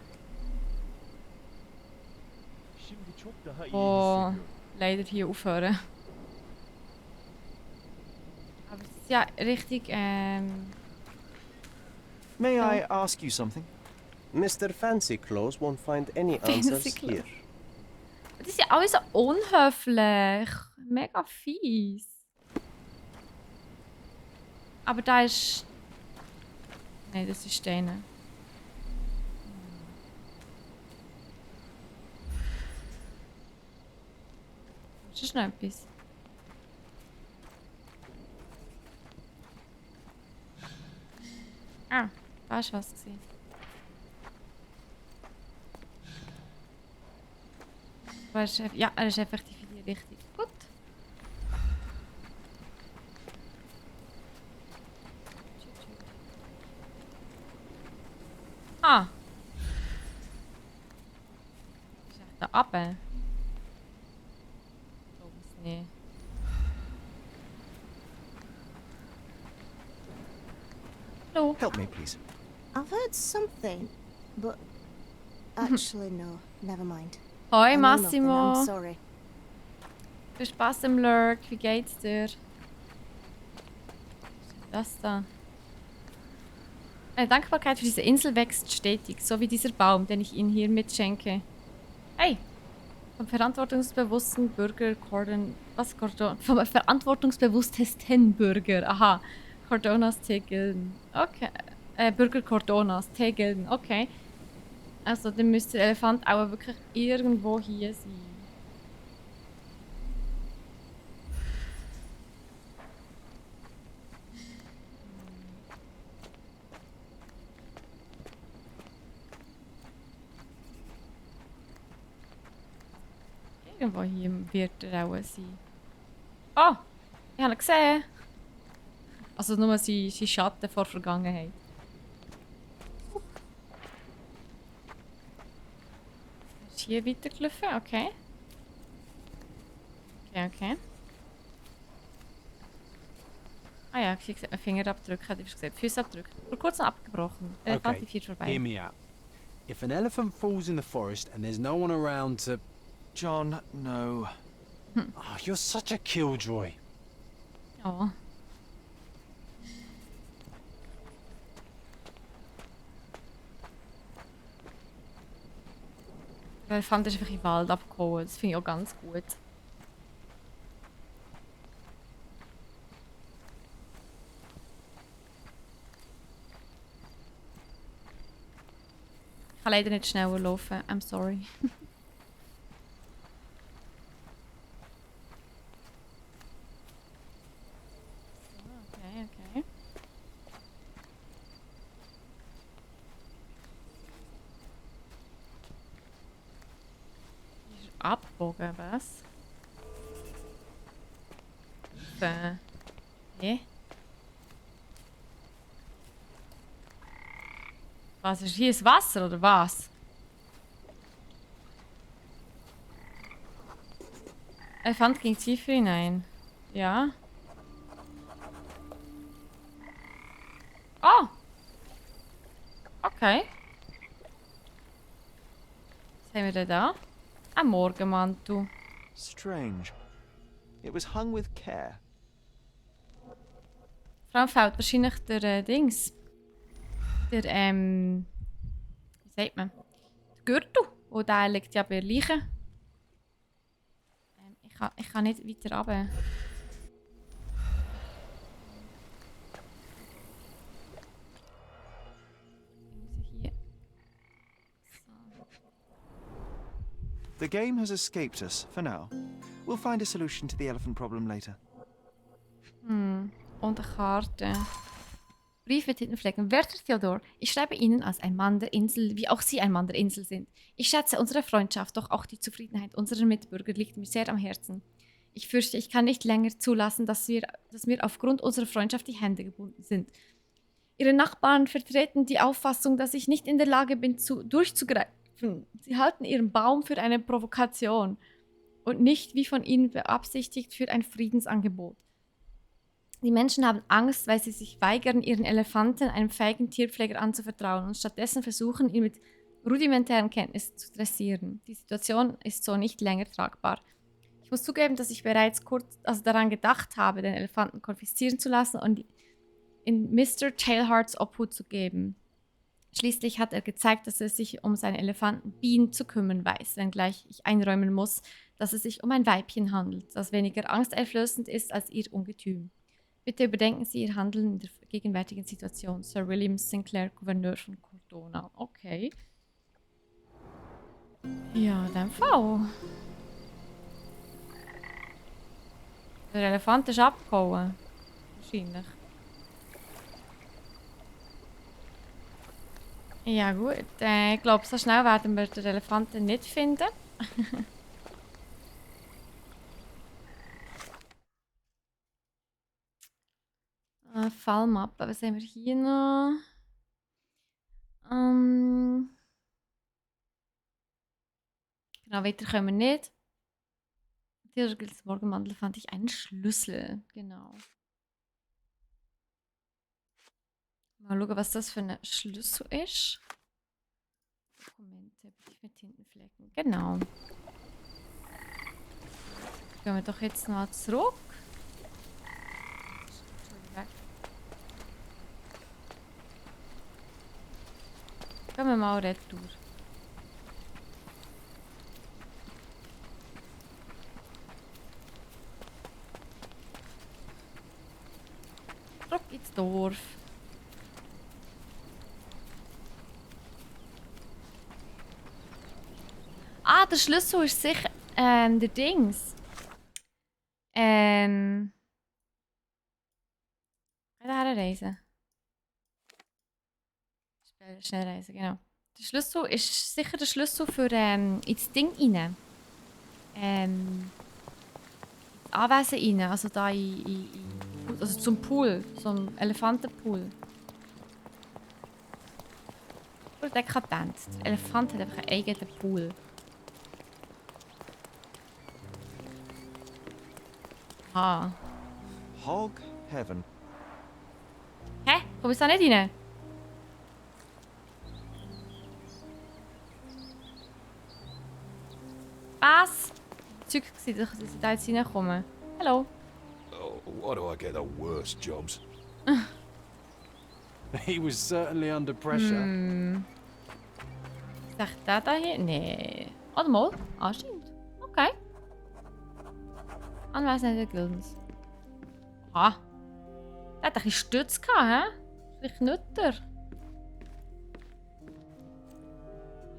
Oh, leider hier aufhören. Aber es ist ja richtig, May I ask you something? Mr. Fancy Clothes won't find any Fancy answers Clothes. here. das ist ja alles so unhöflich. Mega fies. Aber da ist... Nein, das ist Steine. Ist das noch etwas? Ah, da war was gewesen. Ja, er ist effektiv in die Richtung. Gut. Ah. Ist echt da runter? Ich glaube es nicht. Hallo. Help me, please. I've heard something, but actually no, never mind. Hoi I know nothing, Massimo. I'm sorry. Viel Spaß im Lurk. Wie geht's dir? Was ist das da? Eine Dankbarkeit für diese Insel wächst stetig, so wie dieser Baum, den ich Ihnen hier mitschenke. Hey! Vom verantwortungsbewussten Bürger Cordon... Was Cordon? Vom verantwortungsbewusstesten Bürger. Aha. Cordonas Tegeln. Okay. Bürger Cordonas Tegeln. Okay. Also dann müsste der Elefant auch wirklich irgendwo hier sein. Irgendwo hier wird er auch sein. Oh! Ich habe ihn gesehen! Also nur sein Schatten vor Vergangenheit. Ist hier weitergelaufen? Okay. Okay. Ah ja, ich sehe einen Fingerabdruck, hätte ich gesehen. Fußabdruck. Vor kurzem abgebrochen. Elefant Okay, die vorbei. hear me out. If an elephant falls in the forest and there's no one around to... John, no. Oh, you're such a killjoy. Oh. Der Elefant ist einfach in den Wald abgehauen. Das finde ich auch ganz gut. Ich kann leider nicht schneller laufen. I'm sorry. Okay. Ist abgebogen, was? Hä? Was ist hier? Das Wasser oder was? Elefant ging tiefer hinein. Ja. Oh! Okay. Was haben wir denn da? Ein Morgenmantel. Strange. It was hung with care. Vor allem fehlt wahrscheinlich der Dings. Der, wie sagt man? Der Gürtel. Und der liegt ja bei der Leiche. Ich kann nicht weiter runter. Hier. So. The game has escaped us for now. We'll find a solution to the elephant problem later. Und eine Karte. Brief mit Tintenflecken. Werter Theodor, ich schreibe Ihnen als ein Mann der Insel, wie auch Sie ein Mann der Insel sind. Ich schätze unsere Freundschaft, doch auch die Zufriedenheit unserer Mitbürger liegt mir sehr am Herzen. Ich fürchte, ich kann nicht länger zulassen, dass mir aufgrund unserer Freundschaft die Hände gebunden sind. Ihre Nachbarn vertreten die Auffassung, dass ich nicht in der Lage bin, durchzugreifen. Sie halten Ihren Baum für eine Provokation und nicht, wie von Ihnen beabsichtigt, für ein Friedensangebot. Die Menschen haben Angst, weil sie sich weigern, ihren Elefanten einem feigen Tierpfleger anzuvertrauen und stattdessen versuchen, ihn mit rudimentären Kenntnissen zu dressieren. Die Situation ist so nicht länger tragbar. Ich muss zugeben, dass ich bereits kurz daran gedacht habe, den Elefanten konfiszieren zu lassen und in Mr. Tailhearts Obhut zu geben. Schließlich hat er gezeigt, dass er sich um seinen Elefanten Bean zu kümmern weiß, wenngleich ich einräumen muss, dass es sich um ein Weibchen handelt, das weniger angsteinflößend ist als ihr Ungetüm. Bitte überdenken Sie Ihr Handeln in der gegenwärtigen Situation. Sir William Sinclair, Gouverneur von Cortona. Okay. Ja, dann V. Der Elefant ist abgehauen. Wahrscheinlich. Ja gut, ich glaube, so schnell werden wir den Elefanten nicht finden. Fallmappe, was haben wir hier noch? Genau, weiter können wir nicht. Das Morgenmantel fand ich einen Schlüssel. Genau. Mal schauen, was das für ein Schlüssel ist. Dokumente, Brief mit Tintenflecken. Genau. Gehen wir doch jetzt mal zurück. Gehen wir mal retour. Zurück ins Dorf. Ah, der Schlüssel ist sicher der Dings. Kann ich reisen? Schnellreisen, genau. Der Schlüssel ist sicher der Schlüssel für ins Ding rein. Ins Anwesen rein, also da also zum Pool, zum Elefantenpool. Oder dekadent. Der Elefant hat einfach einen eigenen Pool. Ah. Hog Heaven. Hä? Komm ich da nicht rein? Was? Zeug gewesen, dass ich da jetzt reinkomme. Hallo. Oh, why do I get the worst jobs? He was certainly under pressure. Sagt der da hier? Nee. Oder mal? Anscheinend. Okay. Anwesenheit der Gildens. Aha. Der hat ein bisschen Stütz gehabt, hä? Vielleicht Nütter.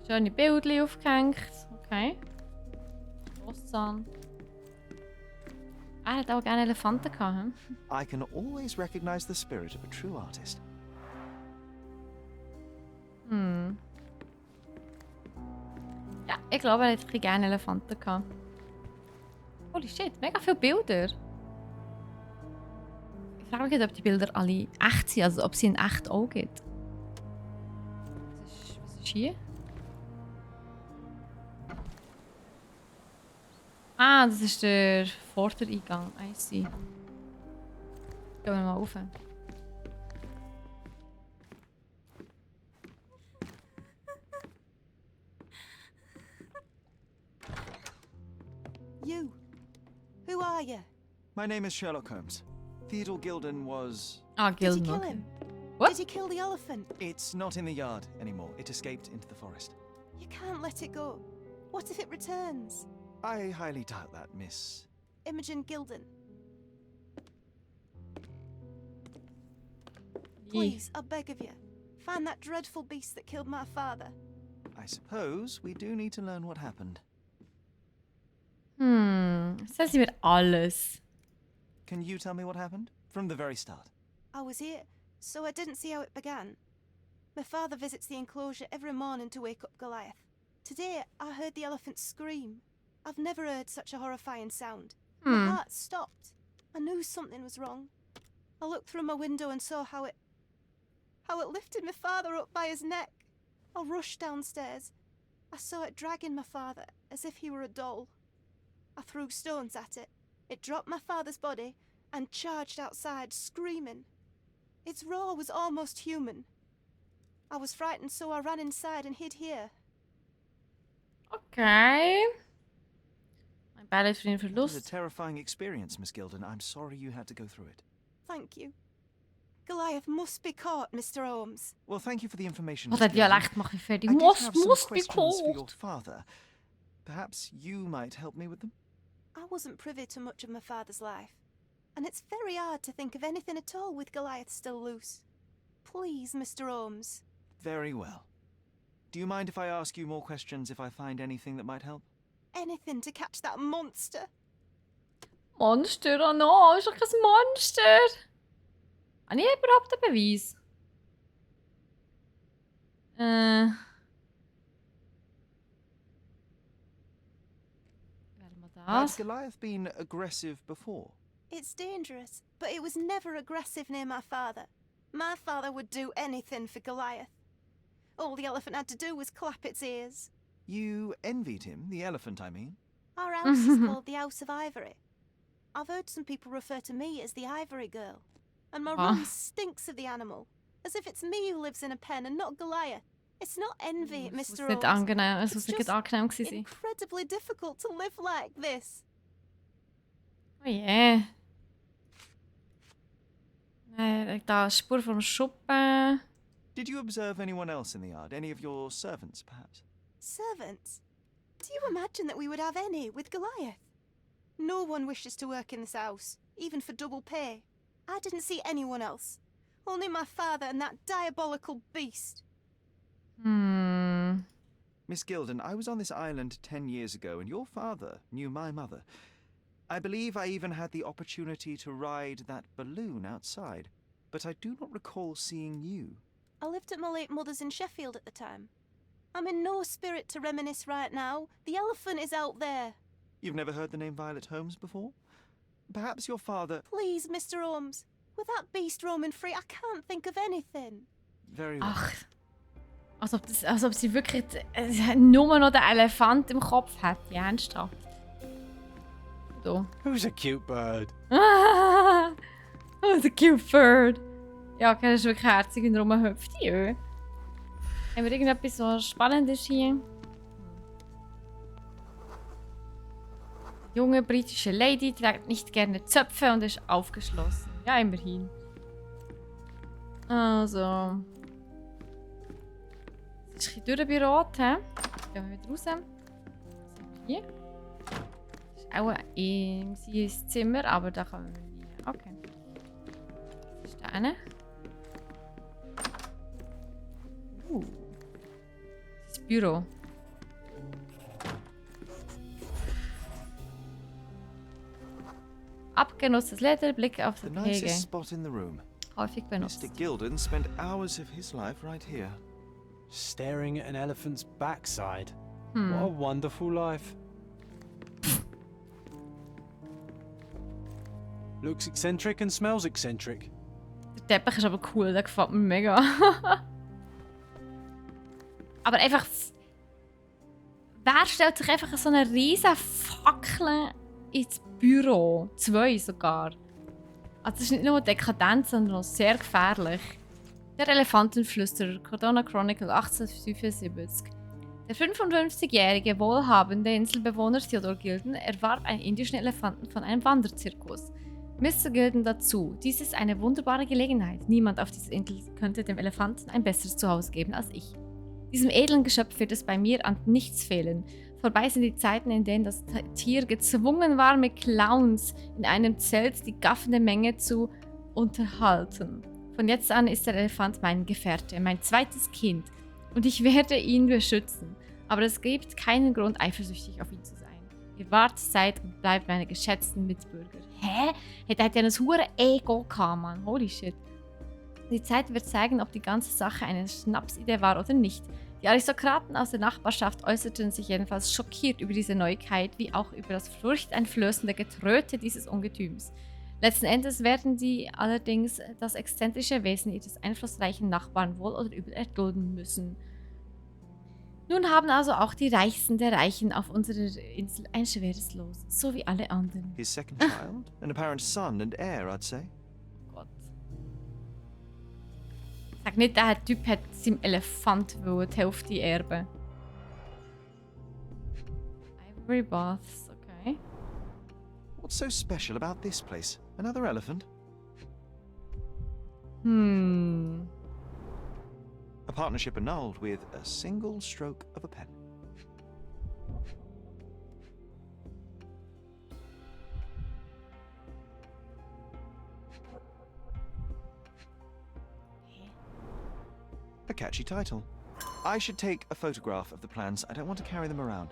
Schöne Bildchen aufgehängt. Okay. Grosszahn. Er hat auch gerne Elefanten gehabt, hm? I can always recognize the spirit of a true artist. Ja, ich glaube, er hätte gerne Elefanten gehabt. Holy shit, mega viele Bilder. Ich frage mich, ob die Bilder alle echt sind, also ob sie in echt auch gibt. Was ist hier? Ah, das ist der Vordereingang. I see. Gehen wir mal rauf. You. Who are you? My name is Sherlock Holmes. Theodore Gilden was... Ah, Did you Gilden, kill okay. him? What? Did you kill the elephant? It's not in the yard anymore. It escaped into the forest. You can't let it go. What if it returns? I highly doubt that, Miss. Imogen Gilden. Please, I beg of you, find that dreadful beast that killed my father. I suppose we do need to learn what happened. Sagen Sie mir alles. Can you tell me what happened? From the very start. I was here, so I didn't see how it began. My father visits the enclosure every morning to wake up Goliath. Today, I heard the elephant scream. I've never heard such a horrifying sound. My heart stopped. I knew something was wrong. I looked through my window and saw how it lifted my father up by his neck. I rushed downstairs. I saw it dragging my father as if he were a doll. I threw stones at it. It dropped my father's body and charged outside, screaming. Its roar was almost human. I was frightened, so I ran inside and hid here. Okay. Mein Beileid für den It was a Verlust. terrifying experience, Miss Gilden. I'm sorry you had to go through it. Thank you. Goliath must be caught, Mr. Holmes. Well, thank you for the information. Oh, Miss der Gilden. Dialekt macht mich fertig. I did Muss have some be questions for your called. father. Perhaps you might help me with them? I wasn't privy to much of my father's life, and it's very hard to think of anything at all with Goliath still loose. Please, Mr. Holmes. Very well. Do you mind if I ask you more questions if I find anything that might help? Anything to catch that monster. Monster, oh no, ist doch kein Monster. Habe ich überhaupt einen Beweis? Wählen wir Has das. Goliath been aggressive before? It's dangerous, but it was never aggressive near my father. My father would do anything for Goliath. All the elephant had to do was clap its ears. You envied him, the elephant, I mean. Our house is called the House of Ivory. I've heard some people refer to me as the Ivory Girl. And my room stinks of the animal, as if it's me who lives in a pen and not Goliath. It's not envy, Es muss Mr. nicht Holmes. angenehm, es It's muss nicht just angenehm gewesen sein. incredibly difficult to live like this. Oh je. Da ist Spur vom Schuppen. Did you observe anyone else in the yard? Any of your servants, perhaps? Servants? Do you imagine that we would have any with Goliath? No one wishes to work in this house, even for double pay. I didn't see anyone else. Only my father and that diabolical beast. Miss Gilden, I was on this island 10 years ago, and your father knew my mother. I believe I even had the opportunity to ride that balloon outside, but I do not recall seeing you. I lived at my late mother's in Sheffield at the time. I'm in no spirit to reminisce right now. The elephant is out there. You've never heard the name Violet Holmes before? Perhaps your father... Please, Mr. Holmes. With that beast roaming free, I can't think of anything. Very well. Ach, als ob sie wirklich nur noch den Elefant im Kopf hat. Ja, ernsthaft. So. Who's a cute bird? Oh, the cute bird. Ja, okay, das ist wirklich herzig und rumhüpft. Ja. Haben wir irgendetwas so Spannendes hier? Junge britische Lady trägt nicht gerne Zöpfe und ist aufgeschlossen. Ja, immerhin. Also. Es ist ein bisschen durchbürot, hä? Gehen wir wieder raus. Sind wir hier? Das ist auch im Zimmer, aber da kommen wir nie. Okay. Was ist da eine? Das Büro. Abgenutztes Leder, Blick auf The das Gehege. nicest spot in the room. Häufig benutzt. Mr. Gilden spent hours of his life right here. Staring at an elephant's backside. What a wonderful life. Looks eccentric and smells eccentric. Der Teppich ist aber cool, der gefällt mir mega. Aber einfach... Wer stellt sich einfach so eine riesen Fackel ins Büro? 2 sogar. Also das ist nicht nur dekadent, sondern auch sehr gefährlich. Der Elefantenflüsterer, Cordona Chronicle 1875. Der 55-jährige wohlhabende Inselbewohner Theodor Gilden erwarb einen indischen Elefanten von einem Wanderzirkus. Mr. Gilden dazu: Dies ist eine wunderbare Gelegenheit. Niemand auf dieser Insel könnte dem Elefanten ein besseres Zuhause geben als ich. Diesem edlen Geschöpf wird es bei mir an nichts fehlen. Vorbei sind die Zeiten, in denen das Tier gezwungen war, mit Clowns in einem Zelt die gaffende Menge zu unterhalten. Von jetzt an ist der Elefant mein Gefährte, mein zweites Kind. Und ich werde ihn beschützen. Aber es gibt keinen Grund, eifersüchtig auf ihn zu sein. Ihr wart, seid und bleibt meine geschätzten Mitbürger. Hä? Der hat ja ein hure Ego gehabt, Mann. Holy shit. Die Zeit wird zeigen, ob die ganze Sache eine Schnapsidee war oder nicht. Die Aristokraten aus der Nachbarschaft äußerten sich jedenfalls schockiert über diese Neuigkeit, wie auch über das furchteinflößende Getröte dieses Ungetüms. Letzten Endes werden sie allerdings das exzentrische Wesen ihres einflussreichen Nachbarn wohl oder übel erdulden müssen. Nun haben also auch die Reichsten der Reichen auf unserer Insel ein schweres Los, so wie alle anderen. His second child? An apparent son and heir, I'd say. Gott. Sag nicht, der Typ hat seinem Elefant die Hälfte erben. Ivory Baths, okay. What's so special about this place? Another elephant? A partnership annulled with a single stroke of a pen. A catchy title. I should take a photograph of the plans. I don't want to carry them around.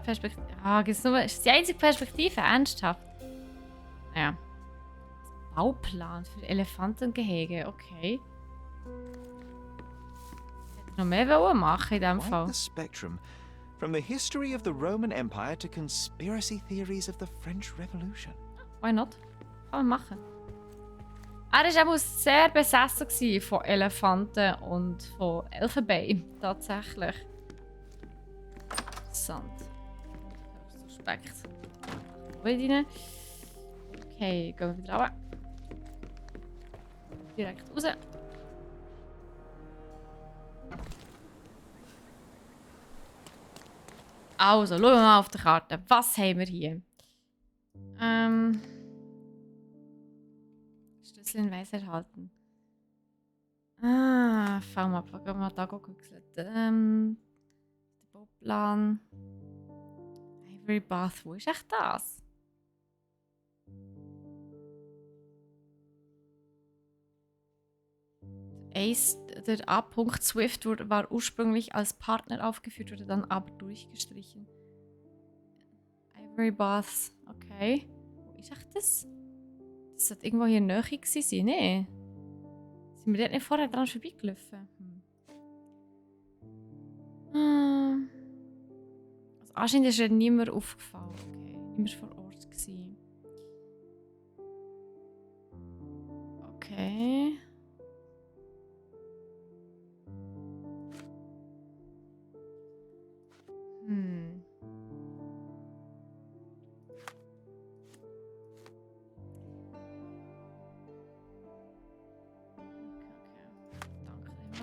Perspektive. Ah, ist die einzige Perspektive ernsthaft? Ja. Bauplan für Elefantengehege, okay. Hätte noch mehr machen in diesem Fall. Quite the spectrum. From the history of the Roman Empire to conspiracy theories of the French Revolution. Why not? Kann man machen. Er war auch sehr besessen von Elefanten und von Elfenbein, tatsächlich. Interessant. Suspekt. Rein. Okay, gehen wir wieder runter. Direkt raus. Also, schauen wir mal auf der Karte. Was haben wir hier? Schlüssel in Weiß erhalten. Fangen wir ab. Gehen wir mal da gucken. Der Bauplan. Ivory Bath. Wo ist echt das? Der A. Swift war ursprünglich als Partner aufgeführt, wurde dann aber durchgestrichen. Ivory Baths, okay. Wo ist echt das? Das sollte irgendwo hier näher gewesen sein, ne? Sind wir dort nicht vorher dran vorbeigelaufen? Also anscheinend ist ja niemand aufgefallen. Okay, niemand vor Ort gewesen. Okay.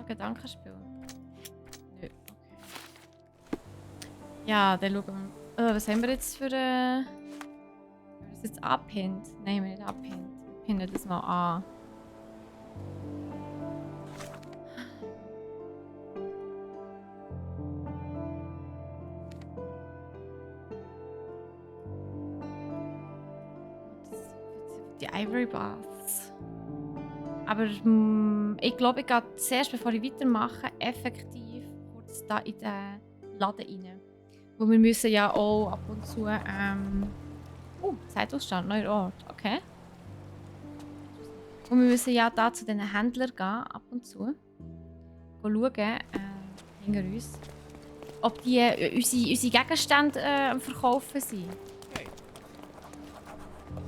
Gedankenspiel? Nö, okay. Ja, dann schauen wir. Was haben wir jetzt für Haben wir das jetzt abhängt? Nein, wir nicht abhängt. Wir pinnen das mal an. Die Ivory Baths. Aber ich glaube, ich gehe zuerst, bevor ich weitermache, effektiv kurz da in den Laden rein. Wo wir müssen ja auch ab und zu... Zeitausstand, neuer Ort, okay. Und wir müssen ja da zu den Händlern gehen, ab und zu. Schauen, hinter uns, ob die unsere Gegenstände am Verkaufen sind.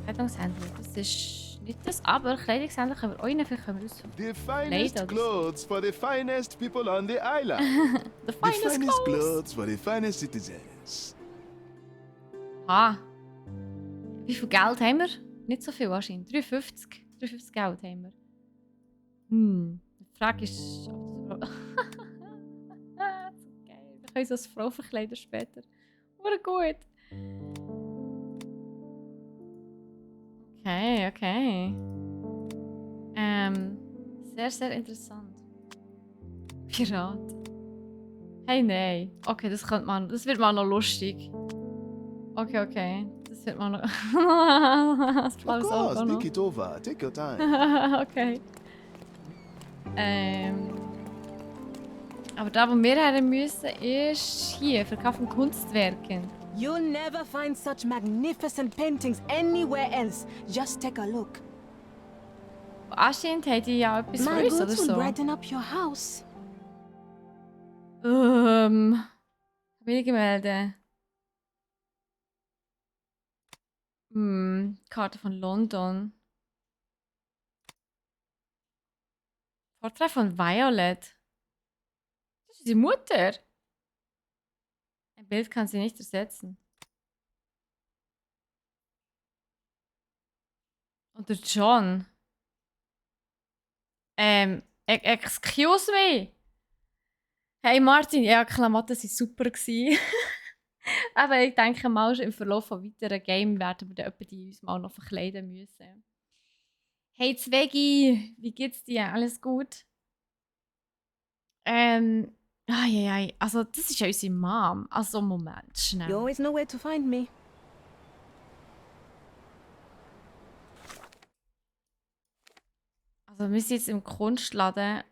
Kleidungshändler, das ist... Nicht das, aber Kleidungshändler können wir auch rein, vielleicht können wir uns The finest clothes for the finest people on the island. The finest clothes for the finest citizens. Wie viel Geld haben wir? Nicht so viel wahrscheinlich. 3,50 Geld haben wir. Die Frage ist, ob das überhaupt... So geil. Wir können uns als Frau verkleiden später. Aber gut. Okay, okay. Sehr, sehr interessant. Pirat. Hey, nein. Okay, das wird mal noch lustig. Okay, okay. Das wird mal noch... das Of blaue course, Auge noch. think it over. Take your time. Okay. Aber da, wo wir her müssen, ist hier, Verkauf von Kunstwerken. You'll never find such magnificent paintings anywhere else. Just take a look. Anscheinend haben die ja etwas für My uns, oder goods will so. brighten up your house. Gemälde. Karte von London. Porträt von Violet. Das ist die Mutter. Ein Bild kann sie nicht ersetzen. Und der John. Excuse me. Hey Martin, ja, die Klamotten waren super. Aber ich denke mal, im Verlauf von weiteren Games werden wir die uns mal noch verkleiden müssen. Hey Zwegi, wie geht's dir? Alles gut? Also das ist ja unsere Mom. Also Moment, schnell. You always know where to find me. Also wir sind jetzt im Kunstladen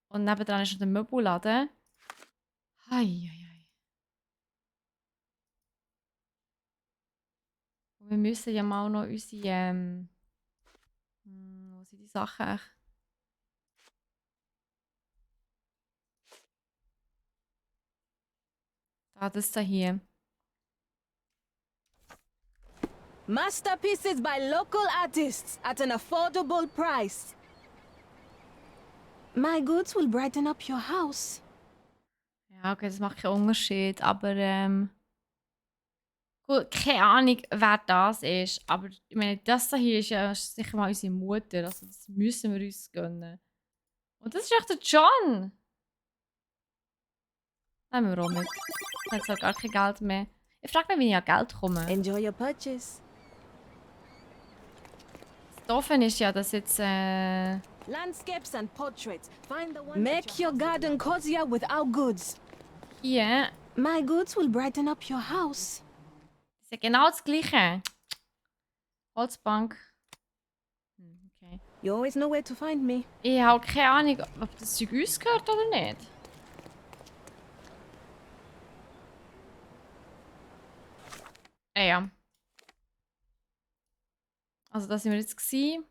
und nebendran ist noch der Möbelladen. Heieiei. Wir müssen ja mal noch unsere wo sind die Sachen echt? Das da hier. Masterpieces by local artists at an affordable price. My goods will brighten up your house. Ja, okay, das macht keinen Unterschied, aber gut, keine Ahnung, wer das ist, aber ich meine, das da hier ist ja sicher mal unsere Mutter, also das müssen wir uns gönnen. Und das ist echt der John! Nehmen wir auch mit. Ich habe zwar gar kein Geld mehr. Ich frage mich, wie ich an Geld komme. Enjoy your purchase. Das Doofe ist ja, dass jetzt Landscapes and portraits. Find the one. Make your garden cozier with our goods. hier My goods will brighten up your house. ist ja genau das Gleiche. Holzbank. Okay. You always know where to find me. Ich habe keine Ahnung, ob das Zeug uns gehört oder nicht. Ja. Also da sind wir jetzt gewesen.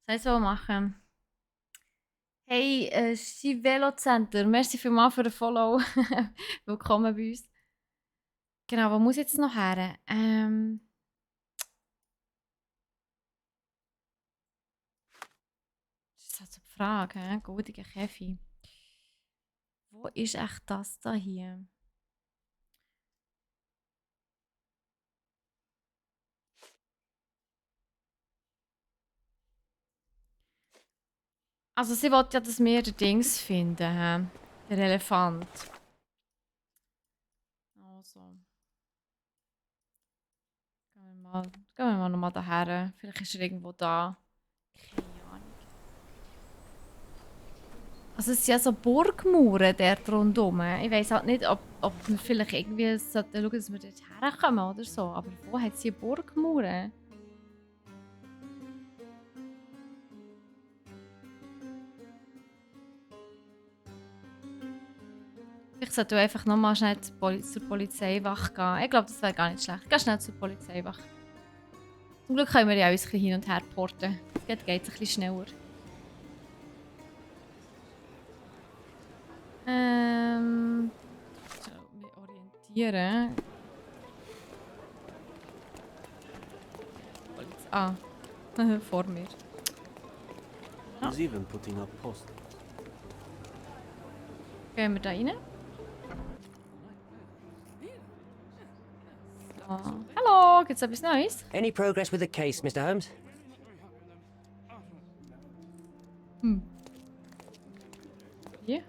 Was soll ich machen? Hey, Velo Center, merci vielmals für den Follow. Willkommen bei uns. Genau, wo muss ich jetzt noch her? Das ist halt so die Frage, goldiger Käfi. Wo ist echt das da hier? Also sie wollte ja, dass wir den Dings finden, hä? Der Elefant. Also. Gehen wir mal nochmal daher. Vielleicht ist er irgendwo da. Keine Ahnung. Also es sind ja so Burgmauern dort rundherum. Ich weiss halt nicht, ob wir vielleicht irgendwie sollten schauen, dass wir dort herkommen oder so. Aber wo hat es hier Burgmauern? Ich sollte einfach nochmal schnell zur Polizeiwache gehen. Ich glaube, das wäre gar nicht schlecht. Geh schnell zur Polizeiwache. Zum Glück können wir ja uns hin und her porten. Jetzt geht es ein bisschen schneller. So, wir orientieren. Ah, vor mir. He's even putting up posters. Gehen wir da rein? So. Hallo, gibt's etwas Neues? Any progress with the case, Mr. Holmes? Hier?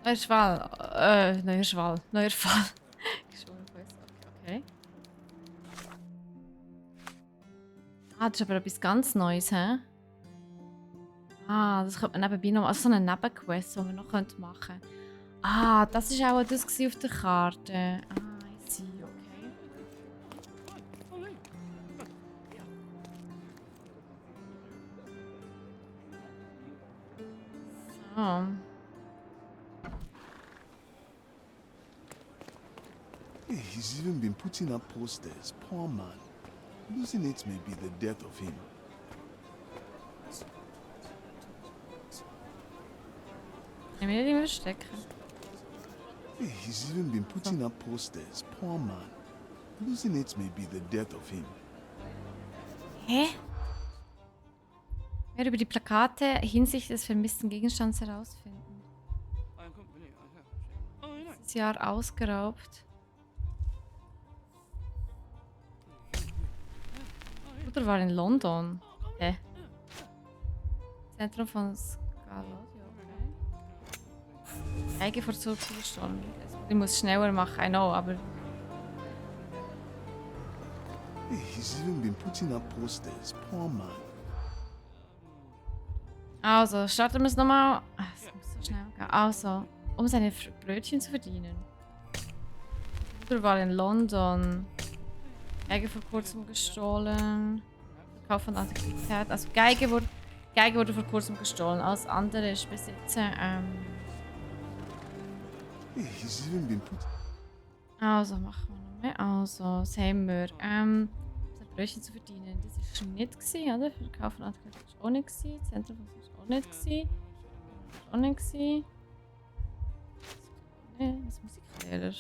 Neuer Schwall. Neuer Schwall. Neuer Fall. Okay. Ah, das ist aber etwas ganz Neues, hä? Ah, das könnte man nebenbei noch... Also so eine Nebenquest, die wir noch machen könnten. Ah, das war auch das auf der Karte. Ah, ich sehe, okay. So. Hey, he's even been putting up posters. Poor man. Losing it may be the death of him. Ich will nicht mehr verstecken. Hey, he's even been putting up posters. Poor man. Losing it may be the death of him. Hä? Mehr über die Plakate hinsichtlich des vermissten Gegenstands herausfinden. Dieses Jahr ausgeraubt. Bruder war in London. Hä? Zentrum von Scaladio. Geige vor Zustand. Ich muss schneller machen, I know, aber... Hey, he's even been putting up posters. Poor man. Also, starten wir es nochmal. Es muss so schnell gehen. Also, um seine Brötchen zu verdienen. Er war in London. Geige vor kurzem gestohlen. Verkauf von Antiquität. Also Geige wurde vor kurzem gestohlen. Alles andere ist besitzen. Hey, he's even been put... Also, machen wir noch mehr. Also, was haben wir? Seine Brötchen zu verdienen. Das war nicht gewesen, oder? Verkauf von Antiquität war auch nicht gewesen. Zentrum von war auch nicht gewesen. War auch nicht gewesen. Was Musiklehrer?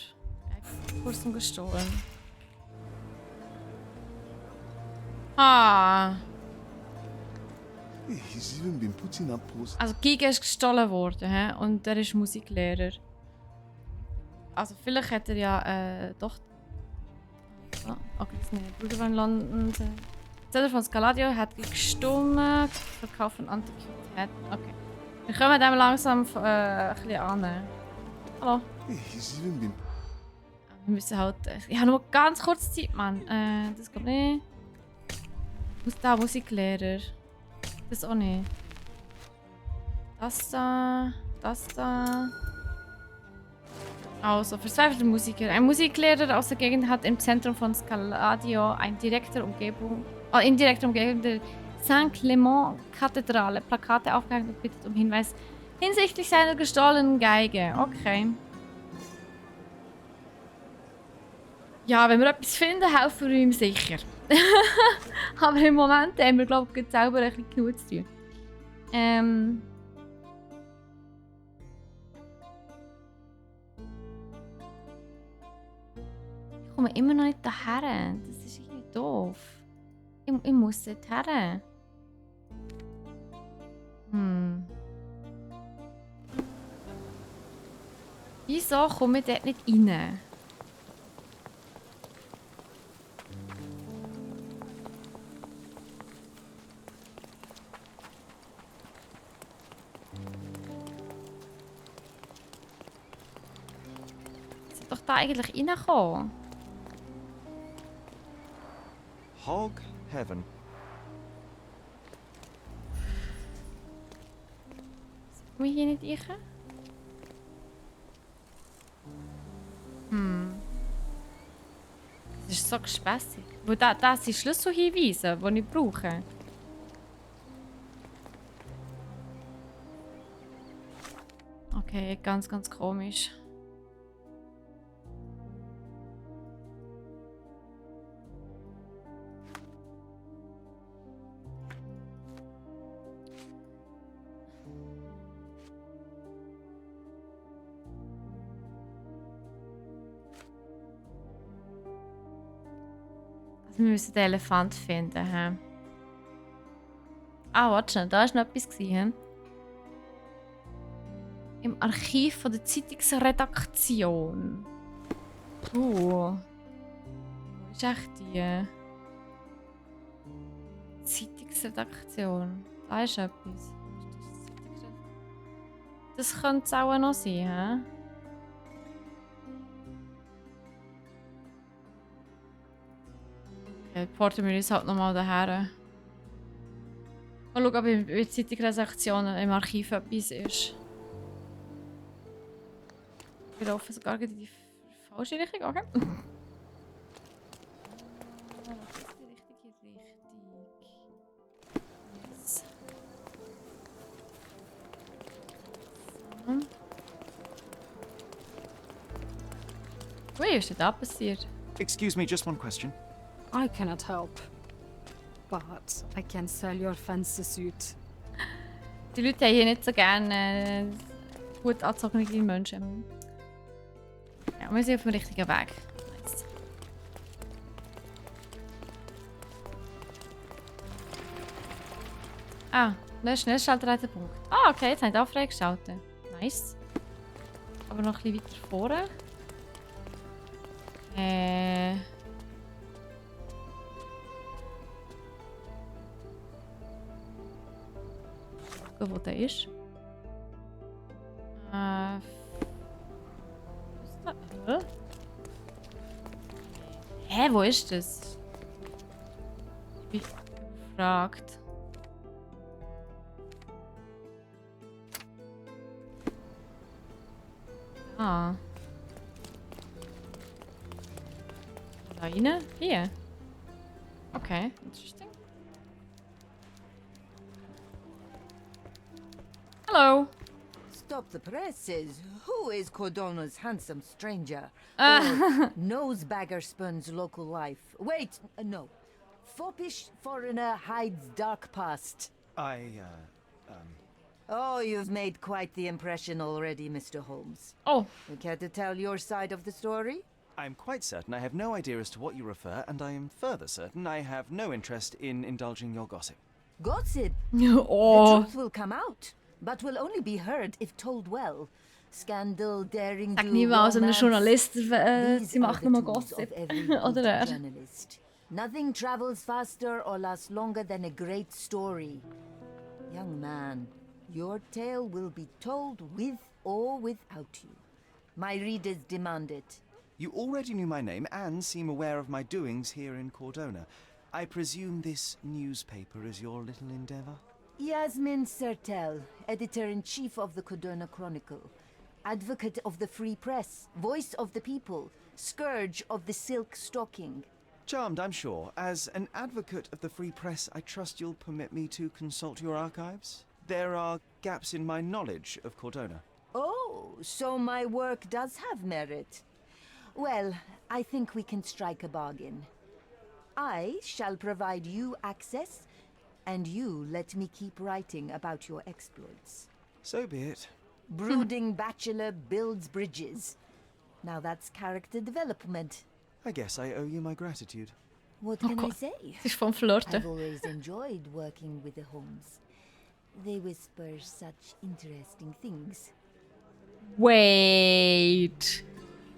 Geige vor kurzem gestohlen. Ah. Hey, he's even been putting up posters. Also Giga ist gestohlen worden, he? Und er ist Musiklehrer. Also vielleicht hat er ja doch... So, okay, das ist nicht. Bruder von London. Zentrum von Scaladio hat gestummt. Verkauf von Antiquität. Okay. Wir kommen dem langsam ein bisschen an. Hallo. Hey, he's even been... Wir müssen halt... Ich habe nur ganz kurz Zeit, Mann. Das geht nicht. Da, Musiklehrer. Das auch nicht. Das da. Das da. Also, verzweifelte Musiker. Ein Musiklehrer aus der Gegend hat im Zentrum von Scaladio in direkter Umgebung der St. Clement-Kathedrale Plakate aufgehängt und bittet um Hinweis hinsichtlich seiner gestohlenen Geige. Okay. Ja, wenn wir etwas finden, helfen wir ihm sicher. Aber im Moment haben wir, glaube ich, selber ein bisschen genug zu tun. Ich komme immer noch nicht daher. Das ist irgendwie doof. Ich muss dort her. Wieso komme ich dort nicht rein? Doch da eigentlich reinkommen. Hog Heaven. Komme ich hier nicht rein? Das ist so gespässig. Das sind Schlüsselhinweise, die ich brauche. Okay, ganz, ganz komisch. Wir müssen den Elefant finden. He? Ah, warte schnell, da war noch etwas. He? Im Archiv von der Zeitungsredaktion. Wo ist echt die Zeitungsredaktion? Da ist etwas. Das könnte es auch noch sein, hä? Okay, porten wir uns halt nochmal daher. Mal schauen, ob in der Zeitungsredaktion im Archiv etwas ist. Wir laufen sogar in die falsche Richtung, okay? Was ist die richtige Richtung? Yes. So. Ui, was ist denn da passiert? Excuse me, just one question. I cannot help. But I can sell your fancy suit. Die Leute haben hier nicht so gerne gut angezogene Menschen. Ja, wir sind auf dem richtigen Weg. Nice. Ah, das ist Schnellschalterpunkt. Ah, okay, jetzt haben wir auch freigeschaltet. Nice. Aber noch ein bisschen weiter vorne. Wo der ist. Was ist da? Hä, wo ist das? Ich bin gefragt. Ah. Da rein? Hier. Okay, interesting. Hello. Stop the presses. Who is Cordona's handsome stranger? Or nosebagger spurns local life? Wait, no. Foppish foreigner hides dark past. Oh, you've made quite the impression already, Mr. Holmes. Oh. You care to tell your side of the story? I'm quite certain I have no idea as to what you refer, and I am further certain I have no interest in indulging your gossip. Gossip? Oh. The truth will come out, but will only be heard if told well. Scandal, daring do, Sag niemals einem Journalist, sie macht nur Gossip. Gossip. Oder Journalist. Nothing travels faster or lasts longer than a great story. Young man, your tale will be told with or without you. My readers demand it. You already knew my name and seem aware of my doings here in Cordona. I presume this newspaper is your little endeavor? Yasmin Sertel, editor-in-chief of the Cordona Chronicle. Advocate of the free press, voice of the people, scourge of the silk stocking. Charmed, I'm sure. As an advocate of the free press, I trust you'll permit me to consult your archives? There are gaps in my knowledge of Cordona. Oh, so my work does have merit. Well, I think we can strike a bargain. I shall provide you access, and you let me keep writing about your exploits. So be it. Brooding bachelor builds bridges. Now that's character development. I guess I owe you my gratitude. What can I say? Het is van flirten. I've always enjoyed working with the Holmes. They whisper such interesting things. Wait.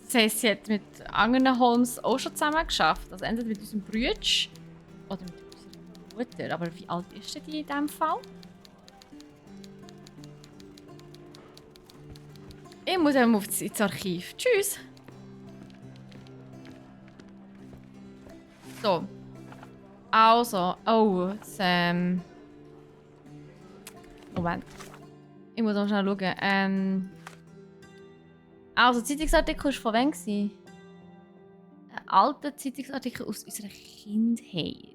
Das heisst, sie hat mit anderen Holmes auch schon zusammen geschafft. Also entweder mit unserem Bruder oder mit unserer Mutter. Aber wie alt ist denn die in diesem Fall? Ich muss eben ins Archiv. Tschüss. So. Also. Oh, das, Moment. Ich muss noch schnell schauen. Also, der Zeitungsartikel war von wem? Ein alter Zeitungsartikel aus unserer Kindheit.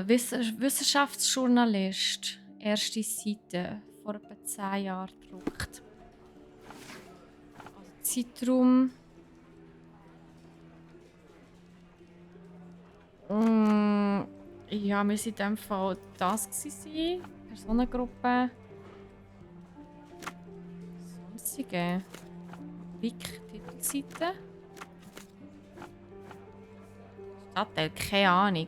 Wissenschaftsjournalist. Erste Seite. Vor etwa 10 Jahren gedruckt. Also, Zeitraum. Ja, wir waren in diesem Fall das gewesen. Personengruppe. Sonstige. Wik-Titelseite. Stadtteil, keine Ahnung.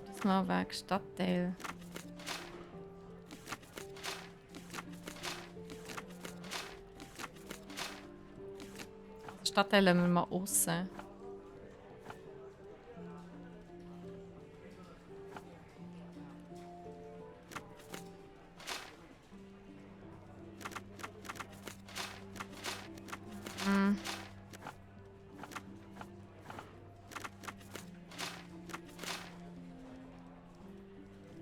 Das mal weg, Stadtteil. Stadtteil lassen wir mal aussen.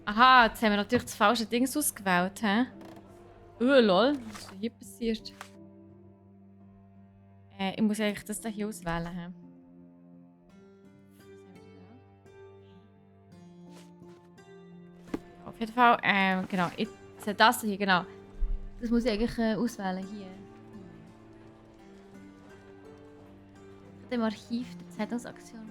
Aha, jetzt haben wir natürlich das falsche Ding ausgewählt, hä? Lol, was ist denn hier passiert? Ich muss eigentlich das hier auswählen, hä? Auf jeden Fall, genau, jetzt das hier, genau. Das muss ich eigentlich auswählen hier. Im Archiv der Zeitungsaktion.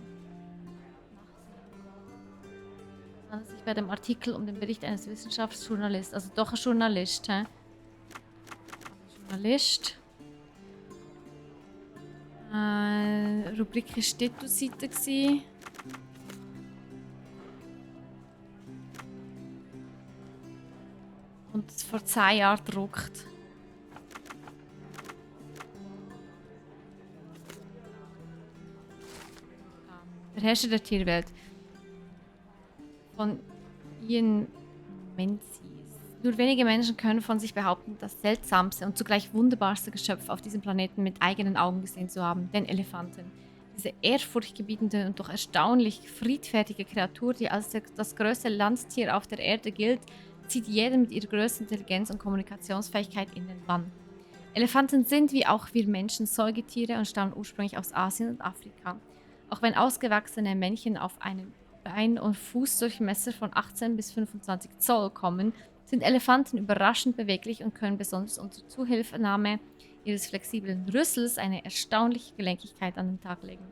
Es handelt sich bei dem Artikel um den Bericht eines Wissenschaftsjournalisten. Also doch ein Journalist, hä? Journalist. Rubrik war Titelseite gsi. Und vor 10 Jahren gedruckt. Der Herrscher der Tierwelt. Von Ian Menzies. Nur wenige Menschen können von sich behaupten, das seltsamste und zugleich wunderbarste Geschöpf auf diesem Planeten mit eigenen Augen gesehen zu haben, den Elefanten. Diese ehrfurchtgebietende und doch erstaunlich friedfertige Kreatur, die als das größte Landtier auf der Erde gilt, zieht jeden mit ihrer größten Intelligenz und Kommunikationsfähigkeit in den Bann. Elefanten sind, wie auch wir Menschen, Säugetiere und stammen ursprünglich aus Asien und Afrika. Auch wenn ausgewachsene Männchen auf einen Bein- und Fußdurchmesser von 18 bis 25 Zoll kommen, sind Elefanten überraschend beweglich und können besonders unter Zuhilfenahme ihres flexiblen Rüssels eine erstaunliche Gelenkigkeit an den Tag legen.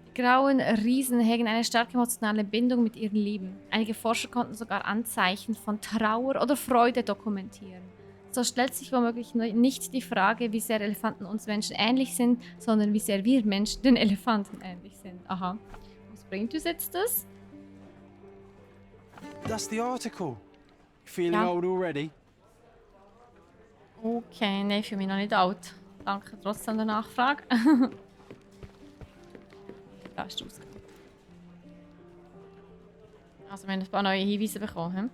Die grauen Riesen hegen eine starke emotionale Bindung mit ihren Lieben. Einige Forscher konnten sogar Anzeichen von Trauer oder Freude dokumentieren. So stellt sich womöglich nicht die Frage, wie sehr Elefanten uns Menschen ähnlich sind, sondern wie sehr wir Menschen den Elefanten ähnlich sind. Aha. Was bringt uns jetzt das? That's the article. Feeling Ja. old already? Okay, nein, für mich noch nicht alt. Danke trotzdem der Nachfrage. Da ist raus. Also wir haben ein paar neue Hinweise bekommen.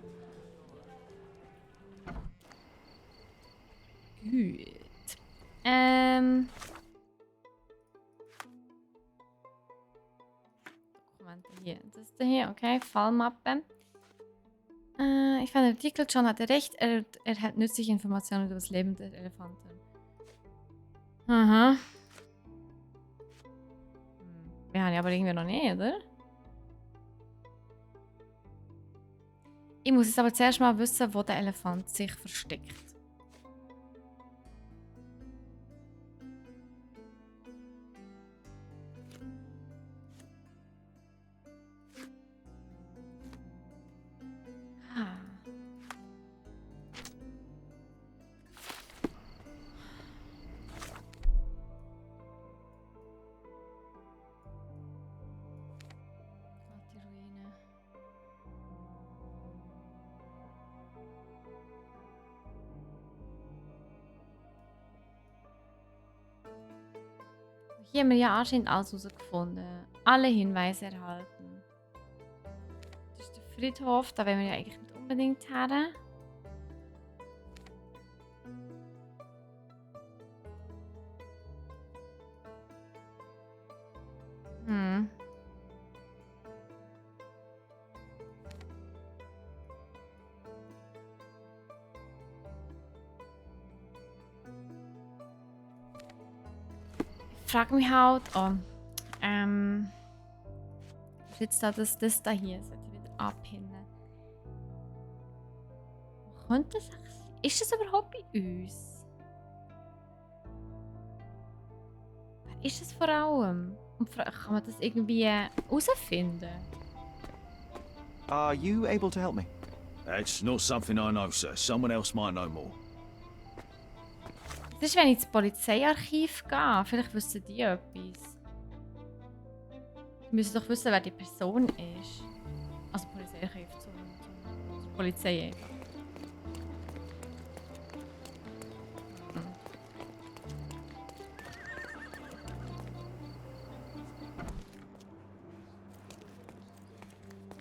Gut. Dokumente hier. Das hier, okay. Fallmappe. Ich fand den Artikel, John hatte recht, er hat nützliche Informationen über das Leben der Elefanten. Aha. Wir haben ja aber irgendwie noch nicht, oder? Ich muss jetzt aber zuerst mal wissen, wo der Elefant sich versteckt. Ah. Die Ruine. Hier haben wir ja anscheinend alles herausgefunden. Alle Hinweise erhalten. Das ist der Friedhof, da wollen wir ja eigentlich nicht unbedingt her. Hm. Ich frage mich halt, ist jetzt da das da hier sollte wieder abhängen. Wo könnte das sein? Ist das überhaupt bei uns? Wer ist es vor allem? Und kann man das irgendwie herausfinden? Are you able to help me? That's not something I know, sir. Someone else might know more. Das ist, wenn ich ins Polizeiarchiv gehe. Vielleicht wissen die etwas. Die müssen doch wissen, wer die Person ist. Also Polizeiarchiv zur Polizei einfach.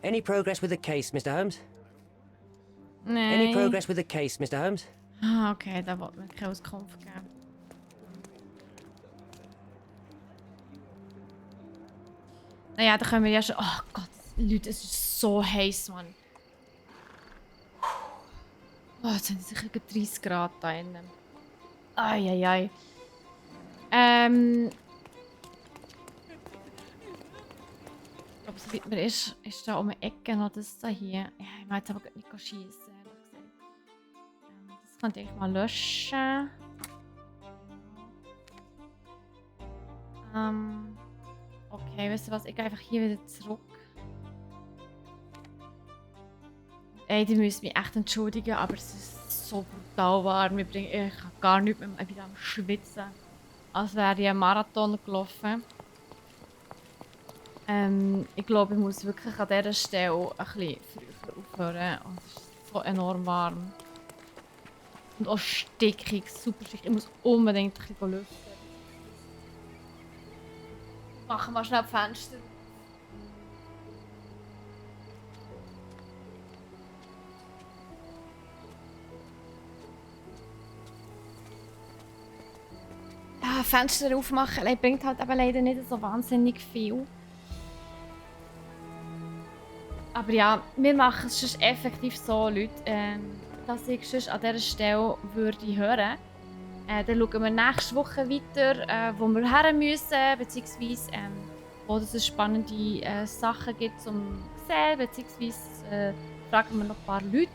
Any progress with the case, Mr. Holmes? Nein. Any progress with the case, Mr. Holmes? Ah, okay, da wollte mir keine Auskunft geben. Naja, da können wir ja schon... Oh Gott, Leute, es ist so heiß, Mann. Oh, jetzt sind es sicher 30 Grad da innen. Eieiei. Ich glaube, so weit mir ist da um die Ecke noch das da hier. Ja, ich will jetzt aber nicht schiessen, ehrlich gesagt. Das könnte ich mal löschen. Okay, weißt du was? Ich gehe einfach hier wieder zurück. Ey, die müssen mich echt entschuldigen, aber es ist so brutal warm. Ich kann gar nichts mehr, ich bin am Schwitzen. Als wäre ich einen Marathon gelaufen. Ich glaube, ich muss wirklich an dieser Stelle ein bisschen früher aufhören. Und es ist so enorm warm. Und auch stickig, super stickig. Ich muss unbedingt ein bisschen lüften. Machen wir schnell die Fenster. Ja, Fenster aufmachen bringt halt aber leider nicht so wahnsinnig viel. Aber ja, wir machen es sonst effektiv so, Leute, dass ich sonst an dieser Stelle würde hören. Dann schauen wir nächste Woche weiter, wo wir her müssen, beziehungsweise wo es spannende Sachen gibt zum sehen, beziehungsweise fragen wir noch ein paar Leute.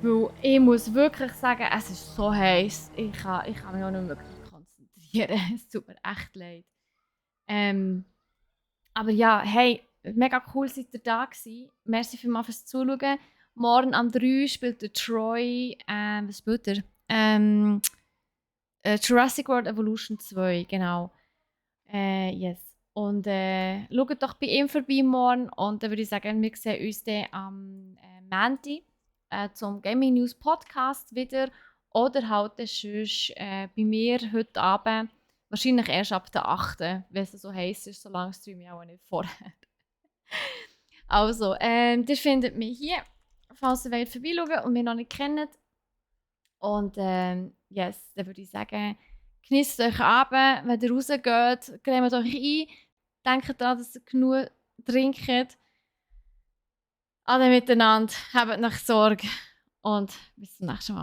Weil ich muss wirklich sagen, es ist so heiß. Ich kann mich auch nicht wirklich konzentrieren. Es tut mir echt leid. Aber ja, hey, mega cool seid ihr da gewesen. Merci vielmals fürs Zuschauen. Morgen am 3 spielt der Troy, was spielt er? Jurassic World Evolution 2, genau. Yes. Und schaut doch bei ihm vorbei morgen. Und dann würde ich sagen, wir sehen uns dann am Montag zum Gaming News Podcast wieder. Oder halt sonst bei mir heute Abend. Wahrscheinlich erst ab der 8., wenn es so heiß ist, solange streame ich auch nicht vorher. Also, ihr findet mich hier, falls ihr vorbeischauen und mich noch nicht kennt. Und yes, dann würde ich sagen, genießt euch Abend, wenn ihr rausgeht, cremt euch ein, denkt daran, dass ihr genug trinkt. Alle miteinander, habt nach Sorge und bis zum nächsten Mal.